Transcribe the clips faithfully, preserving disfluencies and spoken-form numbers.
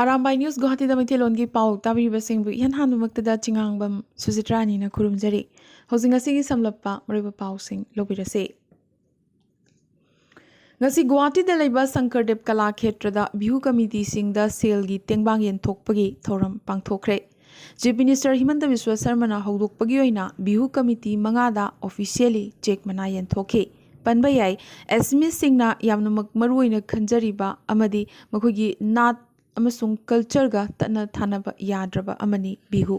Arambai news ꯒꯨꯋꯥꯍꯥꯇꯤꯗ ꯃꯩꯇꯩꯂꯣꯟꯒꯤ ꯄꯥꯎ ꯇꯥꯕꯤꯔꯤꯕꯁꯤꯡꯕꯨ ꯏꯍꯥꯟ ꯍꯥꯟꯕꯃꯛꯇꯗ ꯆꯤꯉꯥꯡꯕꯝ ꯁꯨꯖꯤꯇ꯭ꯔꯥꯅꯤꯅ ꯈꯨꯔꯨꯝꯖꯔꯤ꯫ ꯍꯧꯖꯤꯛ ꯉꯁꯤꯒꯤ ꯁꯝꯂꯞꯄ ꯃꯔꯨꯑꯣꯏꯕ ꯄꯥꯎꯁꯤꯡ ꯂꯧꯕꯤꯔꯁꯤ꯫ ꯉꯁꯤ ꯒꯨꯋꯥꯍꯥꯇꯤꯗ ꯂꯩꯕ ꯁꯪꯀꯔꯗꯦꯕ ꯀꯂꯥ ꯈꯦꯇ꯭ꯔꯗ ꯕꯤꯍꯨ ꯀꯃꯤꯇꯤꯁꯤꯡꯗ ꯁꯦꯜꯒꯤ ꯇꯦꯡꯕꯥꯡ ꯌꯦꯟꯊꯣꯛꯄꯒꯤ ꯊꯧꯔꯝ ꯄꯥꯡꯊꯣꯛꯈ꯭ꯔꯦ꯫ ꯆꯤꯐ ꯃꯤꯅꯤꯁꯇꯔ ꯍꯤꯃꯟꯇ ꯕꯤꯁ꯭ꯋ ꯁꯔꯃꯅ ꯍꯧꯗꯣꯛꯄꯒꯤ ꯑꯣꯏꯅ ꯕꯤꯍꯨ ꯀꯃꯤꯇꯤ ꯃꯉꯥꯗ ꯑꯣꯐꯤꯁꯤꯌꯦꯜꯂꯤ ꯆꯦꯛ ꯃꯅꯥ ꯌꯦꯟꯊꯣꯛꯈꯤ꯫ ꯄꯟꯕ ꯌꯥꯏ, ꯑꯦꯁꯃꯤꯁꯁꯤꯡꯅ ꯌꯥꯝꯅꯃꯛ ꯃꯔꯨꯑꯣꯏꯅ ꯈꯟꯖꯔꯤꯕ ꯑꯃꯗꯤ ꯃꯈꯣꯏꯒꯤ ꯅꯥꯠ ꯑꯃꯁꯨꯡ ꯀꯜꯆꯔꯒ ꯇꯠꯅ ꯊꯥꯅꯕ ꯌꯥꯗ꯭ꯔꯕ ꯑꯃꯅꯤ ꯕꯤꯍꯨ꯫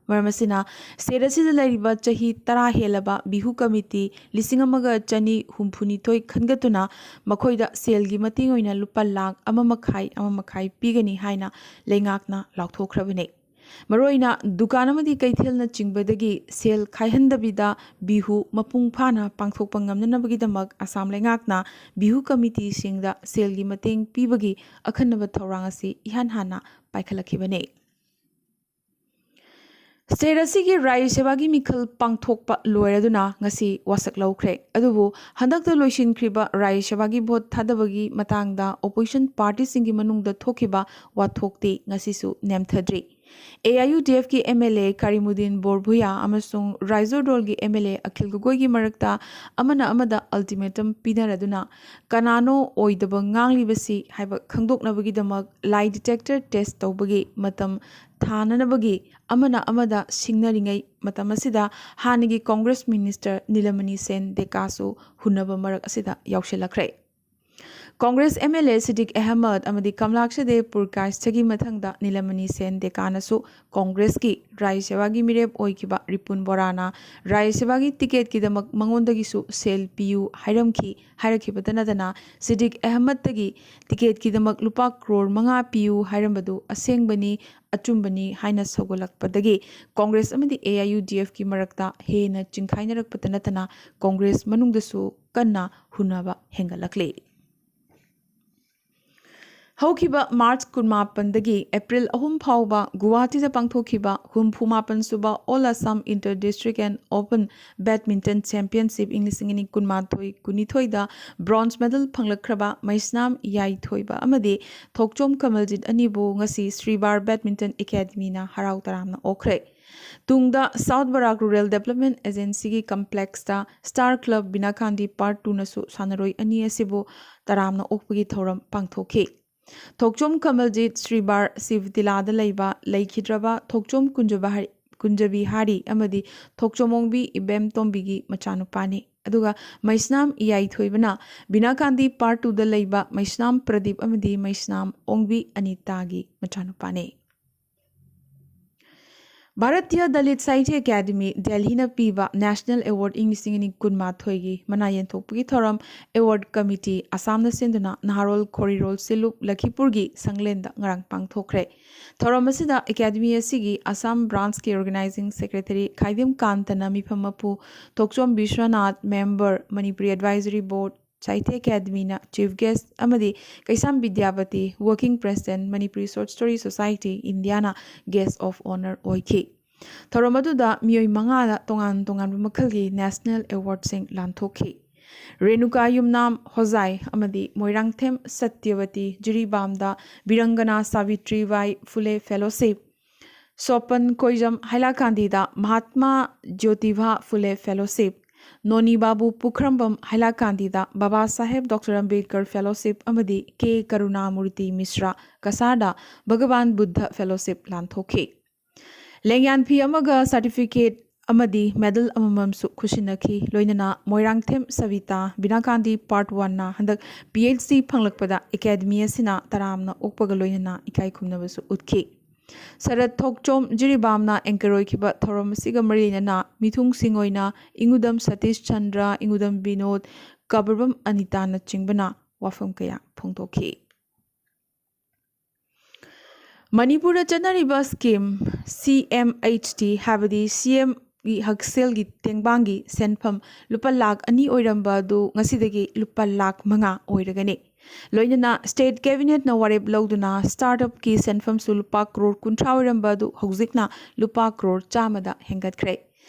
ꯃꯔꯝ ꯑꯁꯤꯅ, ꯁ꯭ꯇꯦꯠ ꯑꯁꯤꯗ ꯂꯩꯔꯤꯕ ꯆꯍꯤ ꯇꯔꯥ ꯍꯦꯜꯂꯕ ꯕꯤꯍꯨ ꯀꯃꯤꯇꯤ ꯂꯤꯁꯤꯡ ꯑꯃꯒ ꯆꯅꯤ ꯍꯨꯝꯐꯨꯅꯤꯊꯣꯏ ꯈꯟꯒꯠꯇꯨꯅ ꯃꯈꯣꯏꯗ ꯁꯦꯜꯒꯤ ꯃꯇꯦꯡ ꯑꯣꯏꯅ ꯂꯨꯄꯥ ꯂꯥꯈ ꯑꯃ ꯃꯈꯥꯏ, ꯑꯃ ꯃꯈꯥꯏ ꯄꯤꯒꯅꯤ ꯍꯥꯏꯅ ꯂꯩꯉꯥꯛꯅ ꯂꯥꯎꯊꯣꯛꯈ꯭ꯔꯕꯅꯤ꯫ ꯃꯔꯨꯑꯣꯏꯅ ꯗꯨꯀꯥꯟ ꯑꯃꯗꯤ ꯀꯩꯊꯦꯜꯅꯆꯤꯡꯕꯗꯒꯤ ꯁꯦꯜ ꯈꯥꯏꯍꯟꯗꯕꯤꯗ ꯕꯤꯍꯨ ꯃꯄꯨꯡ ꯐꯥꯅ ꯄꯥꯡꯊꯣꯛꯄ ꯉꯝꯅꯅꯕꯒꯤꯗꯃꯛ ꯑꯁꯥꯝ ꯂꯩꯉꯥꯛꯅ ꯕꯤꯍꯨ ꯀꯃꯤꯇꯤꯁꯤꯡꯗ ꯁꯦꯜꯒꯤ ꯃꯇꯦꯡ ꯄꯤꯕꯒꯤ ꯑꯈꯟꯅꯕ ꯊꯧꯔꯥꯡ ꯑꯁꯤ ꯏꯍꯥꯟ ꯍꯥꯟꯅ ꯄꯥꯏꯈꯠꯂꯛꯈꯤꯕꯅꯤ꯫ ꯁ꯭ꯇꯦꯠ ꯑꯁꯤꯒꯤ ꯔꯥꯖ꯭ꯌ ꯁꯦꯕꯥꯒꯤ ꯃꯤꯈꯜ ꯄꯥꯡꯊꯣꯛꯄ ꯂꯣꯏꯔꯗꯨꯅ ꯉꯁꯤ ꯋꯥꯁꯛ ꯂꯧꯈ꯭ꯔꯦ꯫ ꯑꯗꯨꯕꯨ ꯍꯟꯗꯛꯇ ꯂꯣꯏꯁꯤꯟꯈ꯭ꯔꯤꯕ ꯔꯥꯖ꯭ꯌ ꯁꯦꯕꯥꯒꯤ ꯚꯣꯠ ꯊꯥꯗꯕꯒꯤ ꯃꯇꯥꯡꯗ ꯑꯣꯄꯣꯖꯤꯁꯟ ꯄꯥꯔꯇꯤꯁꯤꯡꯒꯤ ꯃꯅꯨꯡꯗ ꯊꯣꯛꯈꯤꯕ ꯋꯥꯊꯣꯛꯇꯤ ꯉꯁꯤꯁꯨ ꯅꯦꯝꯊꯗ꯭ꯔꯤ꯫ ꯑꯦ ꯑꯥꯏ ꯌꯨ ꯗꯤ ꯑꯦꯐꯀꯤ M L A Karimuddin Barbhuiya ꯑꯃꯁꯨꯡ ꯔꯥꯏꯖꯣꯔ ꯗꯣꯜꯒꯤ ꯑꯦꯝ ꯑꯦꯜ ꯑꯦ ꯑꯈꯤꯜ ꯒꯣꯒꯣꯏꯒꯤ ꯃꯔꯛꯇ ꯑꯃꯅ ꯑꯃꯗ ꯑꯜꯇꯤꯃꯦꯇꯝ ꯄꯤꯅꯔꯗꯨꯅ ꯀꯅꯥꯅꯣ ꯑꯣꯏꯗꯕ ꯉꯥꯡꯂꯤꯕꯁꯤ ꯍꯥꯏꯕ ꯈꯪꯗꯣꯛꯅꯕꯒꯤꯗꯃꯛ ꯂꯥꯏ ꯗꯤꯇꯦꯛꯇꯔ ꯇꯦꯁ ꯇꯧꯕꯒꯤ ꯃꯇꯝ ꯊꯥꯅꯅꯕꯒꯤ ꯑꯃꯅ ꯑꯃꯗ ꯁꯤꯡꯅꯔꯤꯉꯩ ꯃꯇꯝ ꯑꯁꯤꯗ ꯍꯥꯟꯅꯒꯤ ꯀꯣꯡꯒ꯭ꯔꯦꯁ ꯃꯤꯅꯤꯁꯇꯔ ꯅꯤꯂꯃꯅꯤ ꯁꯦꯟ ꯗꯦꯀꯥꯁꯨ ꯍꯨꯟꯅꯕ ꯃꯔꯛ ꯑꯁꯤꯗ ꯌꯥꯎꯁꯤꯜꯂꯛꯈ꯭ꯔꯦ꯫ ꯀꯣꯡꯒ꯭ꯔꯦꯁ ꯑꯦꯝ ꯑꯦꯜ ꯑꯦ ꯁꯤꯗꯤꯛ ꯑꯍꯃꯗ ꯑꯃꯗꯤ ꯀꯃꯂꯥꯛꯁ ꯗꯦꯕ ꯄꯨꯔꯀꯥꯏꯁꯊꯒꯤ ꯃꯊꯪꯗ ꯅꯤꯂꯃꯅꯤ ꯁꯦꯟ ꯗꯦꯀꯥꯅꯁꯨ ꯀꯣꯡꯒ꯭ꯔꯦꯁꯀꯤ ꯔꯥꯖ꯭ꯌ ꯁꯦꯕꯥꯒꯤ ꯃꯤꯔꯦꯞ ꯑꯣꯏꯈꯤꯕ ꯔꯤꯄꯨꯟ ꯕꯣꯔꯥꯅ ꯔꯥꯖ꯭ꯌ ꯁꯦꯕꯥꯒꯤ ꯇꯤꯀꯦꯠꯀꯤꯗꯃꯛ ꯃꯉꯣꯟꯗꯒꯤꯁꯨ ꯁꯦꯜ ꯄꯤꯌꯨ ꯍꯥꯏꯔꯝꯈꯤ꯫ ꯍꯥꯏꯔꯛꯈꯤꯕꯇ ꯅꯠꯇꯅ ꯁꯤꯗꯤꯛ ꯑꯍꯃꯗꯇꯒꯤ ꯇꯤꯀꯦꯠꯀꯤꯗꯃꯛ ꯂꯨꯄꯥ ꯀ꯭ꯔꯣꯔ ꯃꯉꯥ ꯄꯤꯌꯨ ꯍꯥꯏꯔꯝꯕꯗꯨ ꯑꯁꯦꯡꯕꯅꯤ, ꯑꯆꯨꯝꯕꯅꯤ ꯍꯥꯏꯅ ꯁꯧꯒꯠꯂꯛꯄꯗꯒꯤ ꯀꯣꯡꯒ꯭ꯔꯦꯁ ꯑꯃꯗꯤ ꯑꯦ ꯑꯥꯏ ꯌꯨ ꯗꯤ ꯑꯦꯐꯀꯤ ꯃꯔꯛꯇ ꯍꯦꯟꯅ ꯆꯤꯡꯈꯥꯏꯅꯔꯛꯄꯇ ꯅꯠꯇꯅ ꯀꯣꯡꯒ꯭ꯔꯦꯁ ꯃꯅꯨꯡꯗꯁꯨ ꯀꯟꯅ ꯍꯨꯟꯅꯕ ꯍꯦꯟꯒꯠꯂꯛꯂꯤ꯫ ꯍꯧꯈꯤꯕ ꯃꯥꯔꯆ ꯀꯨꯟꯃꯥꯄꯟꯗꯒꯤ ꯑꯦꯄ꯭ꯔꯤꯜ ꯑꯍꯨꯝ ꯐꯥꯎꯕ ꯒꯨꯋꯥꯍꯥꯇꯤꯗ ꯄꯥꯡꯊꯣꯛꯈꯤꯕ ꯍꯨꯝꯐꯨ ꯃꯥꯄꯟ ꯁꯨꯕ All Assam Inter District and Open Badminton Championship ꯏꯪ ꯂꯤꯁꯤꯡ ꯑꯅꯤ ꯀꯨꯟꯃꯥꯊꯣꯏ ꯀꯨꯟꯅꯤꯊꯣꯏꯗ bronze medal ꯐꯪꯂꯛꯈ꯭ꯔꯕ ꯃꯩꯁꯅꯥꯝ ꯏꯌꯥꯏꯊꯣꯏꯕ ꯑꯃꯗꯤ ꯊꯣꯛꯆꯣꯝ ꯀꯃꯜꯖꯤꯠ ꯑꯅꯤꯕꯨ ꯉꯁꯤ ꯁ꯭ꯔꯤꯕꯥꯔ Badminton Academyꯅ ꯍꯔꯥꯎ ꯇꯔꯥꯝꯅ ꯑꯣꯛꯈ꯭ꯔꯦ꯫ ꯇꯨꯡꯗ South Barak Rural Development Agencyꯒꯤ complexꯇ Star Club ꯕꯤꯅꯥꯀꯥꯟꯗꯤ Part Twoꯅꯁꯨ ꯁꯥꯟꯅꯔꯣꯏ ꯑꯅꯤ ꯑꯁꯤꯕꯨ ꯇꯔꯥꯝꯅ ꯑꯣꯛꯄꯒꯤ ꯊꯧꯔꯝ ꯄꯥꯡꯊꯣꯛꯈꯤ꯫ ꯊꯣꯛꯆꯣꯝ ꯀꯃꯜꯖꯤꯠ ꯁ꯭ꯔꯤꯕꯥꯔ ꯁꯤꯕꯇꯤꯂꯥꯗ ꯂꯩꯕ ꯂꯩꯈꯤꯗ꯭ꯔꯕ ꯊꯣꯛꯆꯣꯝ ꯀꯨꯟꯖꯕꯍꯥꯔꯤ, ꯀꯨꯟꯖꯕꯤꯍꯥꯔꯤ ꯑꯃꯗꯤ ꯊꯣꯛꯆꯣꯝ ꯑꯣꯡꯕꯤ ꯏꯕꯦꯝꯇꯣꯝꯕꯤꯒꯤ ꯃꯆꯥꯅꯨꯄꯥꯅꯤ꯫ ꯑꯗꯨꯒ ꯃꯩꯁꯅꯥꯝ ꯏꯌꯥꯏꯊꯣꯏꯕꯅ ꯕꯤꯅꯥꯀꯥꯟꯗꯤ Part Twoꯗ ꯂꯩꯕ ꯃꯩꯁꯅꯥꯝ ꯄ꯭ꯔꯗꯤꯞ ꯑꯃꯗꯤ ꯃꯩꯁꯅꯥꯝ ꯑꯣꯡꯕꯤ ꯑꯅꯤꯇꯥꯒꯤ ꯃꯆꯥꯅꯨꯄꯥꯅꯤ꯫ ꯚꯥꯔꯇꯤꯌ ꯗꯂꯤꯠ ꯁꯥꯍꯤꯇ꯭ꯌ ꯑꯦꯀꯥꯗꯃꯤ ꯗꯦꯜꯍꯤꯅ ꯄꯤꯕ National Award ꯏꯪ ꯂꯤꯁꯤꯡ ꯑꯅꯤ ꯀꯨꯟꯃꯥꯊꯣꯏꯒꯤ ꯃꯅꯥ ꯌꯦꯟꯊꯣꯛꯄꯒꯤ ꯊꯧꯔꯝ Award Committee ꯑꯁꯥꯝꯅ ꯁꯤꯟꯗꯨꯅ ꯅꯍꯥꯔꯣꯜ ꯈꯣꯔꯤꯔꯣꯜ ꯁꯤꯂꯨꯞ ꯂꯈꯤꯄꯨꯔꯒꯤ ꯁꯪꯂꯦꯟꯗ ꯉꯔꯥꯡ ꯄꯥꯡꯊꯣꯛꯈ꯭ꯔꯦ꯫ ꯊꯧꯔꯝ ꯑꯁꯤꯗ ꯑꯦꯀꯥꯗꯃꯤ ꯑꯁꯤꯒꯤ ꯑꯁꯥꯝ branchꯀꯤ organizing secretary ꯈꯥꯏꯗꯤꯝ ꯀꯥꯟꯇꯅ ꯃꯤꯐꯝ ꯃꯄꯨ ꯊꯣꯛꯆꯣꯝ Vishwanath, member, Manipuri Advisory Board, ꯁꯥꯍꯤꯇ꯭ꯌ ꯑꯦꯀꯥꯗꯃꯤꯅ chief guest ꯑꯃꯗꯤ ꯀꯩꯁꯥꯝ Bidyapati, working president, Manipuri Short Story Society, Indiaꯅ guest of honour ꯑꯣꯏꯈꯤ꯫ ꯊꯧꯔꯝ ꯑꯗꯨꯗ ꯃꯤꯑꯣꯏ ꯃꯉꯥꯗ ꯇꯣꯉꯥꯟ ꯇꯣꯉꯥꯟꯕ ꯃꯈꯜꯒꯤ National Awardꯁꯤꯡ ꯂꯥꯟꯊꯣꯛꯈꯤ꯫ ꯔꯦꯅꯨꯀꯥ ꯌꯨꯝꯅꯥꯝ ꯍꯣꯖꯥꯏ ꯑꯃꯗꯤ ꯃꯣꯏꯔꯥꯡꯊꯦꯝ ꯁꯇ꯭ꯌꯕꯇꯤ ꯖꯤꯔꯤꯕꯥꯝꯗ ꯕꯤꯔꯪꯒꯅꯥ ꯁꯥꯕꯤꯇ꯭ꯔꯤꯕꯥꯏ ꯐꯨꯂꯦ Fellowship, ꯁꯣꯄꯟ ꯀꯣꯏꯖꯝ ꯍꯥꯏꯂꯥꯀꯥꯟꯗꯤꯗ ꯃꯍꯥꯠꯃꯥ ꯖ꯭ꯌꯣꯇꯤꯕꯥ ꯐꯨꯂꯦ Fellowship, ꯅꯣꯅꯤ ꯕꯥꯕꯨ ꯄꯨꯈ꯭ꯔꯝꯕꯝ ꯍꯥꯏꯂꯥꯀꯥꯟꯗꯤꯗ ꯕꯕꯥ ꯁꯥꯍꯦꯕ ꯗꯣꯛꯇꯔ ꯑꯝꯕꯦꯗꯀꯔ Fellowship ꯑꯃꯗꯤ ꯀꯦ ꯀꯔꯨꯅꯥꯃꯨꯔꯇꯤ ꯃꯤꯁ꯭ꯔꯥ ꯀꯁꯥꯔꯗ ꯚꯒꯕꯥꯟ ꯕꯨꯗꯙ Fellowship ꯂꯥꯟꯊꯣꯛꯈꯤ꯫ ꯂꯦꯡꯌꯥꯟꯐꯤ ꯑꯃꯒ certificate ꯑꯃꯗꯤ medal ꯑꯃꯃꯝꯁꯨ ꯈꯨꯠꯁꯤꯟꯅꯈꯤ꯫ ꯂꯣꯏꯅꯅ ꯃꯣꯏꯔꯥꯡꯊꯦꯝ ꯁꯕꯤꯇꯥ ꯕꯤꯅꯥꯀꯥꯟꯗꯤ Part Oneꯅ ꯍꯟꯗꯛ PhD ꯐꯪꯂꯛꯄꯗ ꯑꯦꯀꯥꯗꯃꯤ ꯑꯁꯤꯅ ꯇꯔꯥꯝꯅ ꯑꯣꯛꯄꯒ ꯂꯣꯏꯅꯅ ꯏꯀꯥꯏ ꯈꯨꯝꯅꯕꯁꯨ ꯎꯠꯈꯤ꯫ ꯁꯔꯠ ꯊꯣꯛꯆꯣꯝ ꯖꯤꯔꯤꯕꯥꯝꯅ anchor ꯑꯣꯏꯈꯤꯕ ꯊꯧꯔꯝ ꯑꯁꯤꯒ ꯃꯔꯤ ꯂꯩꯅꯅ ꯃꯤꯊꯨꯡꯁꯤꯡ ꯑꯣꯏꯅ ꯏꯉꯨꯗꯝ ꯁꯇꯤꯁ ꯆꯟꯗ꯭ꯔ, ꯏꯉꯨꯗꯝ ꯕꯤꯅꯣꯗ, ꯀꯕꯔꯕꯝ ꯑꯅꯤꯇꯥꯅꯆꯤꯡꯕꯅ ꯋꯥꯐꯝ ꯀꯌꯥ ꯐꯣꯡꯗꯣꯛꯈꯤ꯫ ꯃꯅꯤꯄꯨꯔꯗ ꯆꯠꯅꯔꯤꯕ scheme CMHT, ꯍꯥꯏꯕꯗꯤ CMꯒꯤ ꯍꯛꯁꯦꯜꯒꯤ ꯇꯦꯡꯕꯥꯡꯒꯤ ꯁꯦꯟꯐꯝ ꯂꯨꯄꯥ ꯂꯥꯈ ꯑꯅꯤ ꯑꯣꯏꯔꯝꯕ ꯑꯗꯨ ꯉꯁꯤꯗꯒꯤ ꯂꯨꯄꯥ ꯂꯥꯈ ꯃꯉꯥ ꯑꯣꯏꯔꯒꯅꯤ꯫ ꯂꯣꯏꯅꯅ state cabinetꯅ ꯋꯥꯔꯦꯞ ꯂꯧꯗꯨꯅ startupꯀꯤ ꯁꯦꯟꯐꯝꯁꯨ ꯂꯨꯄꯥ ꯀ꯭ꯔꯣꯔ ꯀꯨꯟꯊ꯭ꯔꯥ ꯑꯣꯏꯔꯝꯕ ꯑꯗꯨ ꯍꯧꯖꯤꯛꯅ ꯂꯨꯄꯥ ꯀ꯭ꯔꯣꯔ ꯆꯥꯝꯃꯗ ꯍꯦꯟꯒꯠꯈ꯭ꯔꯦ꯫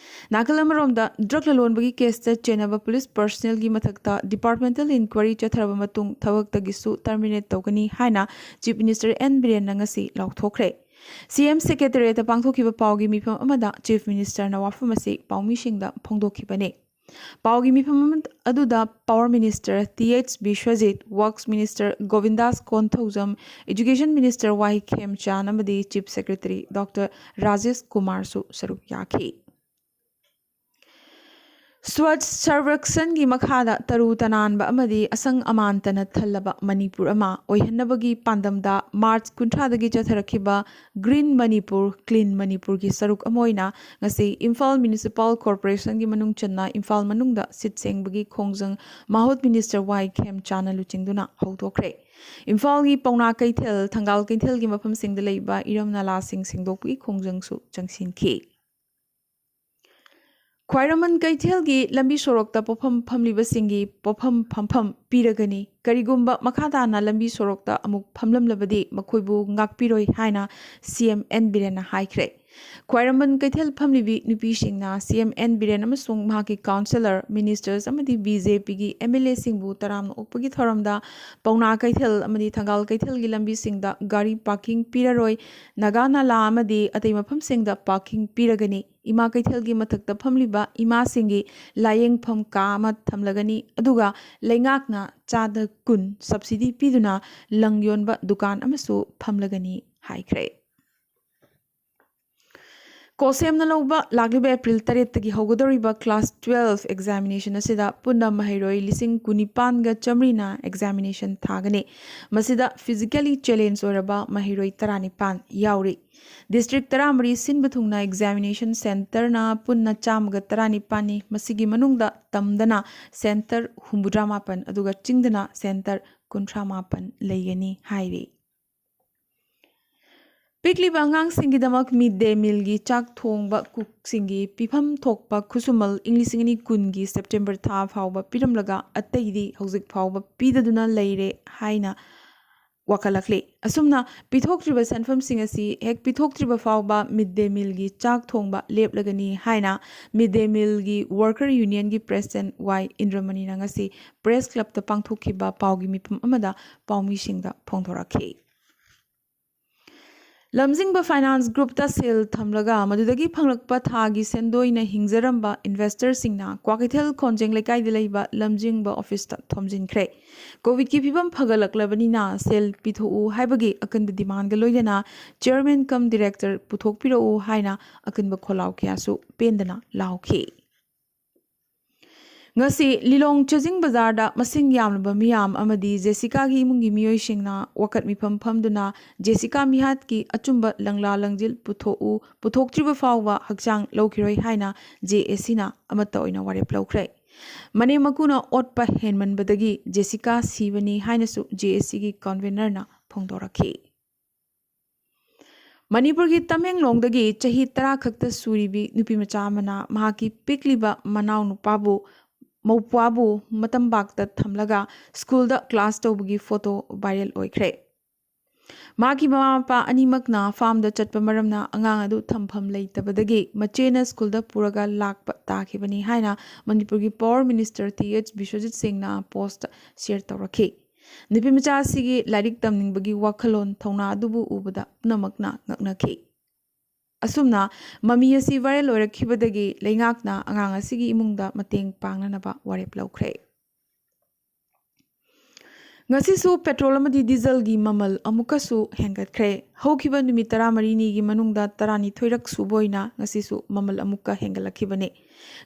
ꯅꯥꯀꯜ ꯑꯃꯔꯣꯝꯗ, drug ꯂꯂꯣꯟꯕꯒꯤ caseꯇ ꯆꯦꯟꯅꯕ police personnelꯒꯤ ꯃꯊꯛꯇ departmental inquiry ꯆꯠꯊꯔꯕ ꯃꯇꯨꯡ ꯊꯕꯛꯇꯒꯤꯁꯨ terminate ꯇꯧꯒꯅꯤ ꯍꯥꯏꯅ Chief Minister ꯑꯦꯟ ꯕꯤꯔꯦꯟꯅ ꯉꯁꯤ ꯂꯥꯎꯊꯣꯛꯈ꯭ꯔꯦ꯫ ꯁꯤ ꯑꯦꯝ Secretariatꯇ ꯄꯥꯡꯊꯣꯛꯈꯤꯕ ꯄꯥꯎꯒꯤ ꯃꯤꯐꯝ ꯑꯃꯗ Chief Ministerꯅ ꯋꯥꯐꯝ ꯑꯁꯤ ꯄꯥꯎꯃꯤꯁꯤꯡꯗ ꯐꯣꯡꯗꯣꯛꯈꯤꯕꯅꯤ꯫ ꯄꯥꯎꯒꯤ ꯃꯤꯐꯝ ꯑꯃ-, ꯑꯗꯨꯗ Power Minister T H Biswajit, Works Minister Govindas Konthoujam, Education Minister Y Khemchand ꯑꯃꯗꯤ Chief Secretary ꯗꯣꯛꯇꯔ ꯔꯥꯖꯦꯁ ꯀꯨꯃꯥꯔꯁꯨ ꯁꯔꯨꯛ ꯌꯥꯈꯤ꯫ ꯁ꯭ꯋꯥꯆ ꯁꯔꯚꯦꯛꯁꯟꯒꯤ ꯃꯈꯥꯗ ꯇꯔꯨ ꯇꯅꯥꯟꯕ ꯑꯃꯗꯤ ꯑꯁꯪ ꯑꯃꯥꯟꯇꯅ ꯊꯜꯂꯕ ꯃꯅꯤꯄꯨꯔ ꯑꯃ ꯑꯣꯏꯍꯟꯅꯕꯒꯤ ꯄꯥꯟꯗꯝꯗ ꯃꯥꯔꯆ ꯀꯨꯟꯊ꯭ꯔꯥꯗꯒꯤ ꯆꯠꯊꯔꯛꯈꯤꯕ Green Manipur, Clean ꯃꯅꯤꯄꯨꯔꯒꯤ ꯁꯔꯨꯛ ꯑꯃ ꯑꯣꯏꯅ ꯉꯁꯤ ꯏꯝꯐꯥꯜ Municipal Corporationꯒꯤ ꯃꯅꯨꯡ ꯆꯟꯅ ꯏꯝꯐꯥꯜ ꯃꯅꯨꯡꯗ ꯁꯤꯠ ꯁꯦꯡꯕꯒꯤ ꯈꯣꯡꯖꯪ ꯃꯍꯨꯠ Minister ꯋꯥꯏ ꯈꯦꯝꯆꯥꯟꯅ ꯂꯨꯆꯤꯡꯗꯨꯅ ꯍꯧꯗꯣꯛꯈ꯭ꯔꯦ꯫ ꯏꯝꯐꯥꯜꯒꯤ ꯄꯥꯎꯅꯥ ꯀꯩꯊꯦꯜ, ꯊꯪꯒꯥꯜ ꯀꯩꯊꯦꯜꯒꯤ ꯃꯐꯝꯁꯤꯡꯗ ꯂꯩꯕ ꯏꯔꯝ ꯅꯂꯥꯁꯤꯡ ꯁꯦꯡꯗꯣꯛꯄꯒꯤ ꯈꯣꯡꯖꯪꯁꯨ ꯆꯪꯁꯤꯟꯈꯤ꯫ ꯈ꯭ꯋꯥꯏꯔꯝꯕꯟ ꯀꯩꯊꯦꯜꯒꯤ ꯂꯝꯕꯤ ꯁꯣꯔꯣꯛꯇ ꯄꯣꯠꯐꯝ ꯐꯝꯂꯤꯕꯁꯤꯡꯒꯤ ꯄꯣꯠꯐꯝ ꯐꯝꯐꯝ ꯄꯤꯔꯒꯅꯤ꯫ ꯀꯔꯤꯒꯨꯝꯕ ꯃꯈꯥ ꯇꯥꯅ ꯂꯝꯕꯤ ꯁꯣꯔꯣꯛꯇ ꯑꯃꯨꯛ ꯐꯝꯂꯝꯂꯕꯗꯤ ꯃꯈꯣꯏꯕꯨ ꯉꯥꯛꯄꯤꯔꯣꯏ ꯍꯥꯏꯅ ꯁꯤ ꯑꯦꯝ ꯑꯦꯟ ꯕꯤꯔꯦꯟꯅ ꯍꯥꯏꯈ꯭ꯔꯦ꯫ ꯈ꯭ꯋꯥꯏꯔꯝꯕꯟ ꯀꯩꯊꯦꯜ ꯐꯝꯂꯤꯕꯤ ꯅꯨꯄꯤꯁꯤꯡꯅ ꯁꯤ ꯑꯦꯝ ꯑꯦꯟ ꯕꯤꯔꯦꯟ ꯑꯃꯁꯨꯡ ꯃꯍꯥꯛꯀꯤ councillor, ministers ꯑꯃꯗꯤ ꯕꯤ ꯖꯦ ꯄꯤꯒꯤ ꯑꯦꯝ ꯑꯦꯜ ꯑꯦꯁꯤꯡꯕꯨ ꯇꯔꯥꯝꯅ ꯑꯣꯛꯄꯒꯤ ꯊꯧꯔꯝꯗ ꯄꯥꯎꯅꯥ ꯀꯩꯊꯦꯜ ꯑꯃꯗꯤ ꯊꯪꯒꯥꯜ ꯀꯩꯊꯦꯜꯒꯤ ꯂꯝꯕꯤꯁꯤꯡꯗ ꯒꯥꯔꯤ parking ꯄꯤꯔꯔꯣꯏ, ꯅꯥꯒꯥ ꯅꯥꯂꯥ ꯑꯃꯗꯤ ꯑꯇꯩ ꯃꯐꯝꯁꯤꯡꯗ parking ꯄꯤꯔꯒꯅꯤ꯫ ꯏꯃꯥ ꯀꯩꯊꯦꯜꯒꯤ ꯃꯊꯛꯇ ꯐꯝꯂꯤꯕ ꯏꯃꯥꯁꯤꯡꯒꯤ ꯂꯥꯌꯦꯡꯐꯝ ꯀꯥ ꯑꯃ ꯊꯝꯂꯒꯅꯤ, ꯑꯗꯨꯒ ꯂꯩꯉꯥꯛꯅ ꯆꯥꯗ ꯀꯨꯟ subsidy ꯄꯤꯗꯨꯅ ꯂꯪ ꯌꯣꯟꯕ ꯗꯨꯀꯥꯟ ꯑꯃꯁꯨ ꯐꯝꯂꯒꯅꯤ ꯍꯥꯏꯈ꯭ꯔꯦ꯫ ꯀꯣꯁꯦꯝꯅ ꯂꯧꯕ ꯂꯥꯛꯂꯤꯕ ꯑꯦꯄ꯭ꯔꯤꯜ ꯇꯔꯦꯠꯇꯒꯤ ꯍꯧꯒꯗꯧꯔꯤꯕ class twelve examination ꯑꯁꯤꯗ ꯄꯨꯟꯅ ꯃꯍꯩꯔꯣꯏ ꯂꯤꯁꯤꯡ ꯀꯨꯟꯅꯤꯄꯥꯟꯒ ꯆꯥꯃꯔꯤꯅ examination ꯊꯥꯒꯅꯤ꯫ ꯃꯁꯤꯗ physically challenge ꯑꯣꯏꯔꯕ ꯃꯍꯩꯔꯣꯏ ꯇꯔꯥꯅꯤꯄꯥꯟ ꯌꯥꯎꯔꯤ꯫ District ꯇꯔꯥꯃꯔꯤ ꯁꯤꯟꯕ ꯊꯨꯡꯅ examination centreꯅ ꯄꯨꯟꯅ ꯆꯥꯝꯃꯒ ꯇꯔꯥꯅꯤꯄꯥꯟꯅꯤ꯫ ꯃꯁꯤꯒꯤ ꯃꯅꯨꯡꯗ ꯇꯝꯗꯅ centre ꯍꯨꯝꯐꯨꯇꯔꯥ ꯃꯥꯄꯟ ꯑꯗꯨꯒ ꯆꯤꯡꯗꯅ centre ꯀꯨꯟꯊ꯭ꯔꯥ ꯃꯥꯄꯟ ꯂꯩꯒꯅꯤ ꯍꯥꯏꯔꯤ꯫ ꯄꯤꯛꯂꯤꯕ ꯑꯉꯥꯡꯁꯤꯡꯒꯤꯗꯃꯛ ꯃꯤꯗ ꯗꯦ ꯃꯤꯜꯒꯤ ꯆꯥꯛ ꯊꯣꯡꯕ ꯀꯨꯛꯁꯤꯡꯒꯤ ꯄꯤꯐꯝ ꯊꯣꯛꯄ ꯈꯨꯠꯁꯨꯃꯜ ꯏꯪ ꯂꯤꯁꯤꯡ ꯑꯅꯤ ꯀꯨꯟꯒꯤ ꯁꯦꯞꯇꯦꯝꯕꯔ ꯊꯥ ꯐꯥꯎꯕ ꯄꯤꯔꯝꯂꯒ, ꯑꯇꯩꯗꯤ ꯍꯧꯖꯤꯛ ꯐꯥꯎꯕ ꯄꯤꯗꯗꯨꯅ ꯂꯩꯔꯦ ꯍꯥꯏꯅ ꯋꯥꯀꯠꯂꯛꯂꯤ꯫ ꯑꯁꯨꯝꯅ ꯄꯤꯊꯣꯛꯇ꯭ꯔꯤꯕ ꯁꯦꯟꯐꯝꯁꯤꯡ ꯑꯁꯤ ꯍꯦꯛ ꯄꯤꯊꯣꯛꯇ꯭ꯔꯤꯕ ꯐꯥꯎꯕ ꯃꯤꯗ ꯗꯦ ꯃꯤꯜꯒꯤ ꯆꯥꯛ ꯊꯣꯡꯕ ꯂꯦꯞꯂꯒꯅꯤ ꯍꯥꯏꯅ ꯃꯤꯗ ꯗꯦ ꯃꯤꯜꯒꯤ ꯋꯥꯔꯀꯔ ꯌꯨꯅꯤꯌꯟꯒꯤ ꯄ꯭ꯔꯦꯁꯤꯗꯦꯟꯠ ꯋꯥꯏ ꯏꯟꯗ꯭ꯔꯃꯅꯤꯅ ꯉꯁꯤ ꯄ꯭ꯔꯦꯁ ꯀ꯭ꯂꯕꯇ ꯄꯥꯡꯊꯣꯛꯈꯤꯕ ꯄꯥꯎꯒꯤ ꯃꯤꯐꯝ ꯑꯃꯗ ꯄꯥꯎꯃꯤꯁꯤꯡꯗ ꯐꯣꯡꯗꯣꯔꯛꯈꯤ꯫ ꯂꯝꯖꯤꯡꯕ ꯐꯥꯏꯅꯥꯟꯁ ꯒ꯭ꯔꯨꯞꯇ ꯁꯦꯜ ꯊꯝꯂꯒ ꯃꯗꯨꯗꯒꯤ ꯐꯪꯂꯛꯄ ꯊꯥꯒꯤ ꯁꯦꯟꯗꯣꯏꯅ ꯍꯤꯡꯖꯔꯝꯕ ꯏꯟꯚꯦꯁꯇꯔꯁꯤꯡꯅ ꯀ꯭ꯋꯥꯀꯩꯊꯦꯜ ꯈꯣꯟꯖꯦꯡ ꯂꯩꯀꯥꯏꯗ ꯂꯩꯕ ꯂꯝꯖꯤꯡꯕ ꯑꯣꯐꯤꯁꯇ ꯊꯣꯝꯖꯤꯟꯈ꯭ꯔꯦ꯫ ꯀꯣꯚꯤꯗꯀꯤ ꯐꯤꯕꯝ ꯐꯒꯠꯂꯛꯂꯕꯅꯤꯅ ꯁꯦꯜ ꯄꯤꯊꯣꯛꯎ ꯍꯥꯏꯕꯒꯤ ꯑꯀꯟꯕ ꯗꯤꯃꯥꯟꯒ ꯂꯣꯏꯅꯅ ꯆꯤꯌꯔꯃꯦꯟ ꯀꯝ ꯗꯤꯔꯦꯛꯇꯔ ꯄꯨꯊꯣꯛꯄꯤꯔꯛꯎ ꯍꯥꯏꯅ ꯑꯀꯟꯕ ꯈꯣꯜꯂꯥꯎ ꯀꯌꯥꯁꯨ ꯄꯦꯟꯗꯅ ꯂꯥꯎꯈꯤ꯫ ꯉꯁꯤ ꯂꯤꯂꯣꯡ ꯆꯦꯖꯤꯡ ꯕꯖꯥꯔꯗ ꯃꯁꯤꯡ ꯌꯥꯝꯂꯕ ꯃꯤꯌꯥꯝ ꯑꯃꯗꯤ ꯖꯦꯁꯤꯀꯥꯒꯤ ꯏꯃꯨꯡꯒꯤ ꯃꯤꯑꯣꯏꯁꯤꯡꯅ ꯋꯥꯀꯠ ꯃꯤꯐꯝ ꯐꯝꯗꯨꯅ ꯖꯦꯁꯤꯀꯥ ꯃꯤꯍꯥꯠꯀꯤ ꯑꯆꯨꯝꯕ ꯂꯪꯂꯥ ꯂꯪꯖꯤꯜ ꯄꯨꯊꯣꯛꯎ, ꯄꯨꯊꯣꯛꯇ꯭ꯔꯤꯕ ꯐꯥꯎꯕ ꯍꯛꯆꯥꯡ ꯂꯧꯈꯤꯔꯣꯏ ꯍꯥꯏꯅ ꯖꯦ ꯑꯦ ꯁꯤꯅ ꯑꯃꯠꯇ ꯑꯣꯏꯅ ꯋꯥꯔꯦꯞ ꯂꯧꯈ꯭ꯔꯦ꯫ ꯃꯅꯦꯝ ꯃꯀꯨꯅ ꯑꯣꯠꯄ ꯍꯦꯟꯃꯟꯕꯗꯒꯤ ꯖꯦꯁꯤꯀꯥ ꯁꯤꯕꯅꯤ ꯍꯥꯏꯅꯁꯨ ꯖꯦ ꯑꯦ ꯁꯤꯒꯤ ꯀꯟꯚꯦꯅꯔꯅ ꯐꯣꯡꯗꯣꯔꯛꯈꯤ꯫ ꯃꯅꯤꯄꯨꯔꯒꯤ ꯇꯃꯦꯡꯂꯣꯡꯗꯒꯤ ꯆꯍꯤ ꯇꯔꯥ ꯈꯛꯇ ꯁꯨꯔꯤꯕꯤ ꯅꯨꯄꯤ ꯃꯆꯥ ꯑꯃꯅ ꯃꯍꯥꯛꯀꯤ ꯄꯤꯛꯂꯤꯕ ꯃꯅꯥꯎꯅꯨꯄꯥꯕꯨ, ꯃꯧꯄ꯭ꯋꯥꯕꯨ ꯃꯇꯝꯕꯥꯛꯇ ꯊꯝꯂꯒ ꯁ꯭ꯀꯨꯜꯗ ꯀ꯭ꯂꯥꯁ ꯇꯧꯕꯒꯤ ꯐꯣꯇꯣ ꯚꯥꯏꯔꯦꯜ ꯑꯣꯏꯈ꯭ꯔꯦ꯫ ꯃꯍꯥꯛꯀꯤ ꯃꯃꯥ ꯃꯄꯥ ꯑꯅꯤꯃꯛꯅ ꯐꯥꯔꯝꯗ ꯆꯠꯄ ꯃꯔꯝꯅ ꯑꯉꯥꯡ ꯑꯗꯨ ꯊꯝꯐꯝ ꯂꯩꯇꯕꯗꯒꯤ ꯃꯆꯦꯅ ꯁ꯭ꯀꯨꯜꯗ ꯄꯨꯔꯒ ꯂꯥꯛꯄ ꯇꯥꯈꯤꯕꯅꯤ ꯍꯥꯏꯅ ꯃꯅꯤꯄꯨꯔꯒꯤ power minister T H Biswajit ꯁꯤꯡꯅ ꯄꯣꯁ꯭ꯠ ꯁꯤꯌꯔ ꯇꯧꯔꯛꯈꯤ꯫ ꯅꯨꯄꯤ ꯃꯆꯥ ꯑꯁꯤꯒꯤ ꯂꯥꯏꯔꯤꯛ ꯇꯝꯅꯤꯡꯕꯒꯤ ꯋꯥꯈꯜꯂꯣꯟ ꯊꯧꯅꯥ ꯑꯗꯨꯕꯨ ꯎꯕꯗ ꯄꯨꯝꯅꯃꯛꯅ ꯉꯛꯅꯈꯤ꯫ ꯑꯁꯨꯝꯅ ꯃꯃꯤ ꯑꯁꯤ ꯚꯥꯏꯔꯦꯜ ꯑꯣꯏꯔꯛꯈꯤꯕꯗꯒꯤ ꯂꯩꯉꯥꯛꯅ ꯑꯉꯥꯡ ꯑꯁꯤꯒꯤ ꯏꯃꯨꯡꯗ ꯃꯇꯦꯡ ꯄꯥꯡꯅꯅꯕ ꯋꯥꯔꯦꯞ ꯂꯧꯈ꯭ꯔꯦ꯫ ꯉꯁꯤꯁꯨ ꯄꯦꯇ꯭ꯔꯣꯜ ꯑꯃꯗꯤ ꯗꯤꯖꯜꯒꯤ ꯃꯃꯜ ꯑꯃꯨꯛꯀꯁꯨ ꯍꯦꯟꯒꯠꯈ꯭ꯔꯦ꯫ ꯍꯧꯈꯤꯕ ꯅꯨꯃꯤꯠ ꯇꯔꯥꯃꯔꯤꯅꯤꯒꯤ ꯃꯅꯨꯡꯗ ꯇꯔꯥꯅꯤꯊꯣꯏꯔꯛ ꯁꯨꯕ ꯑꯣꯏꯅ ꯉꯁꯤꯁꯨ ꯃꯃꯜ ꯑꯃꯨꯛꯀ ꯍꯦꯟꯒꯠꯂꯛꯈꯤꯕꯅꯤ꯫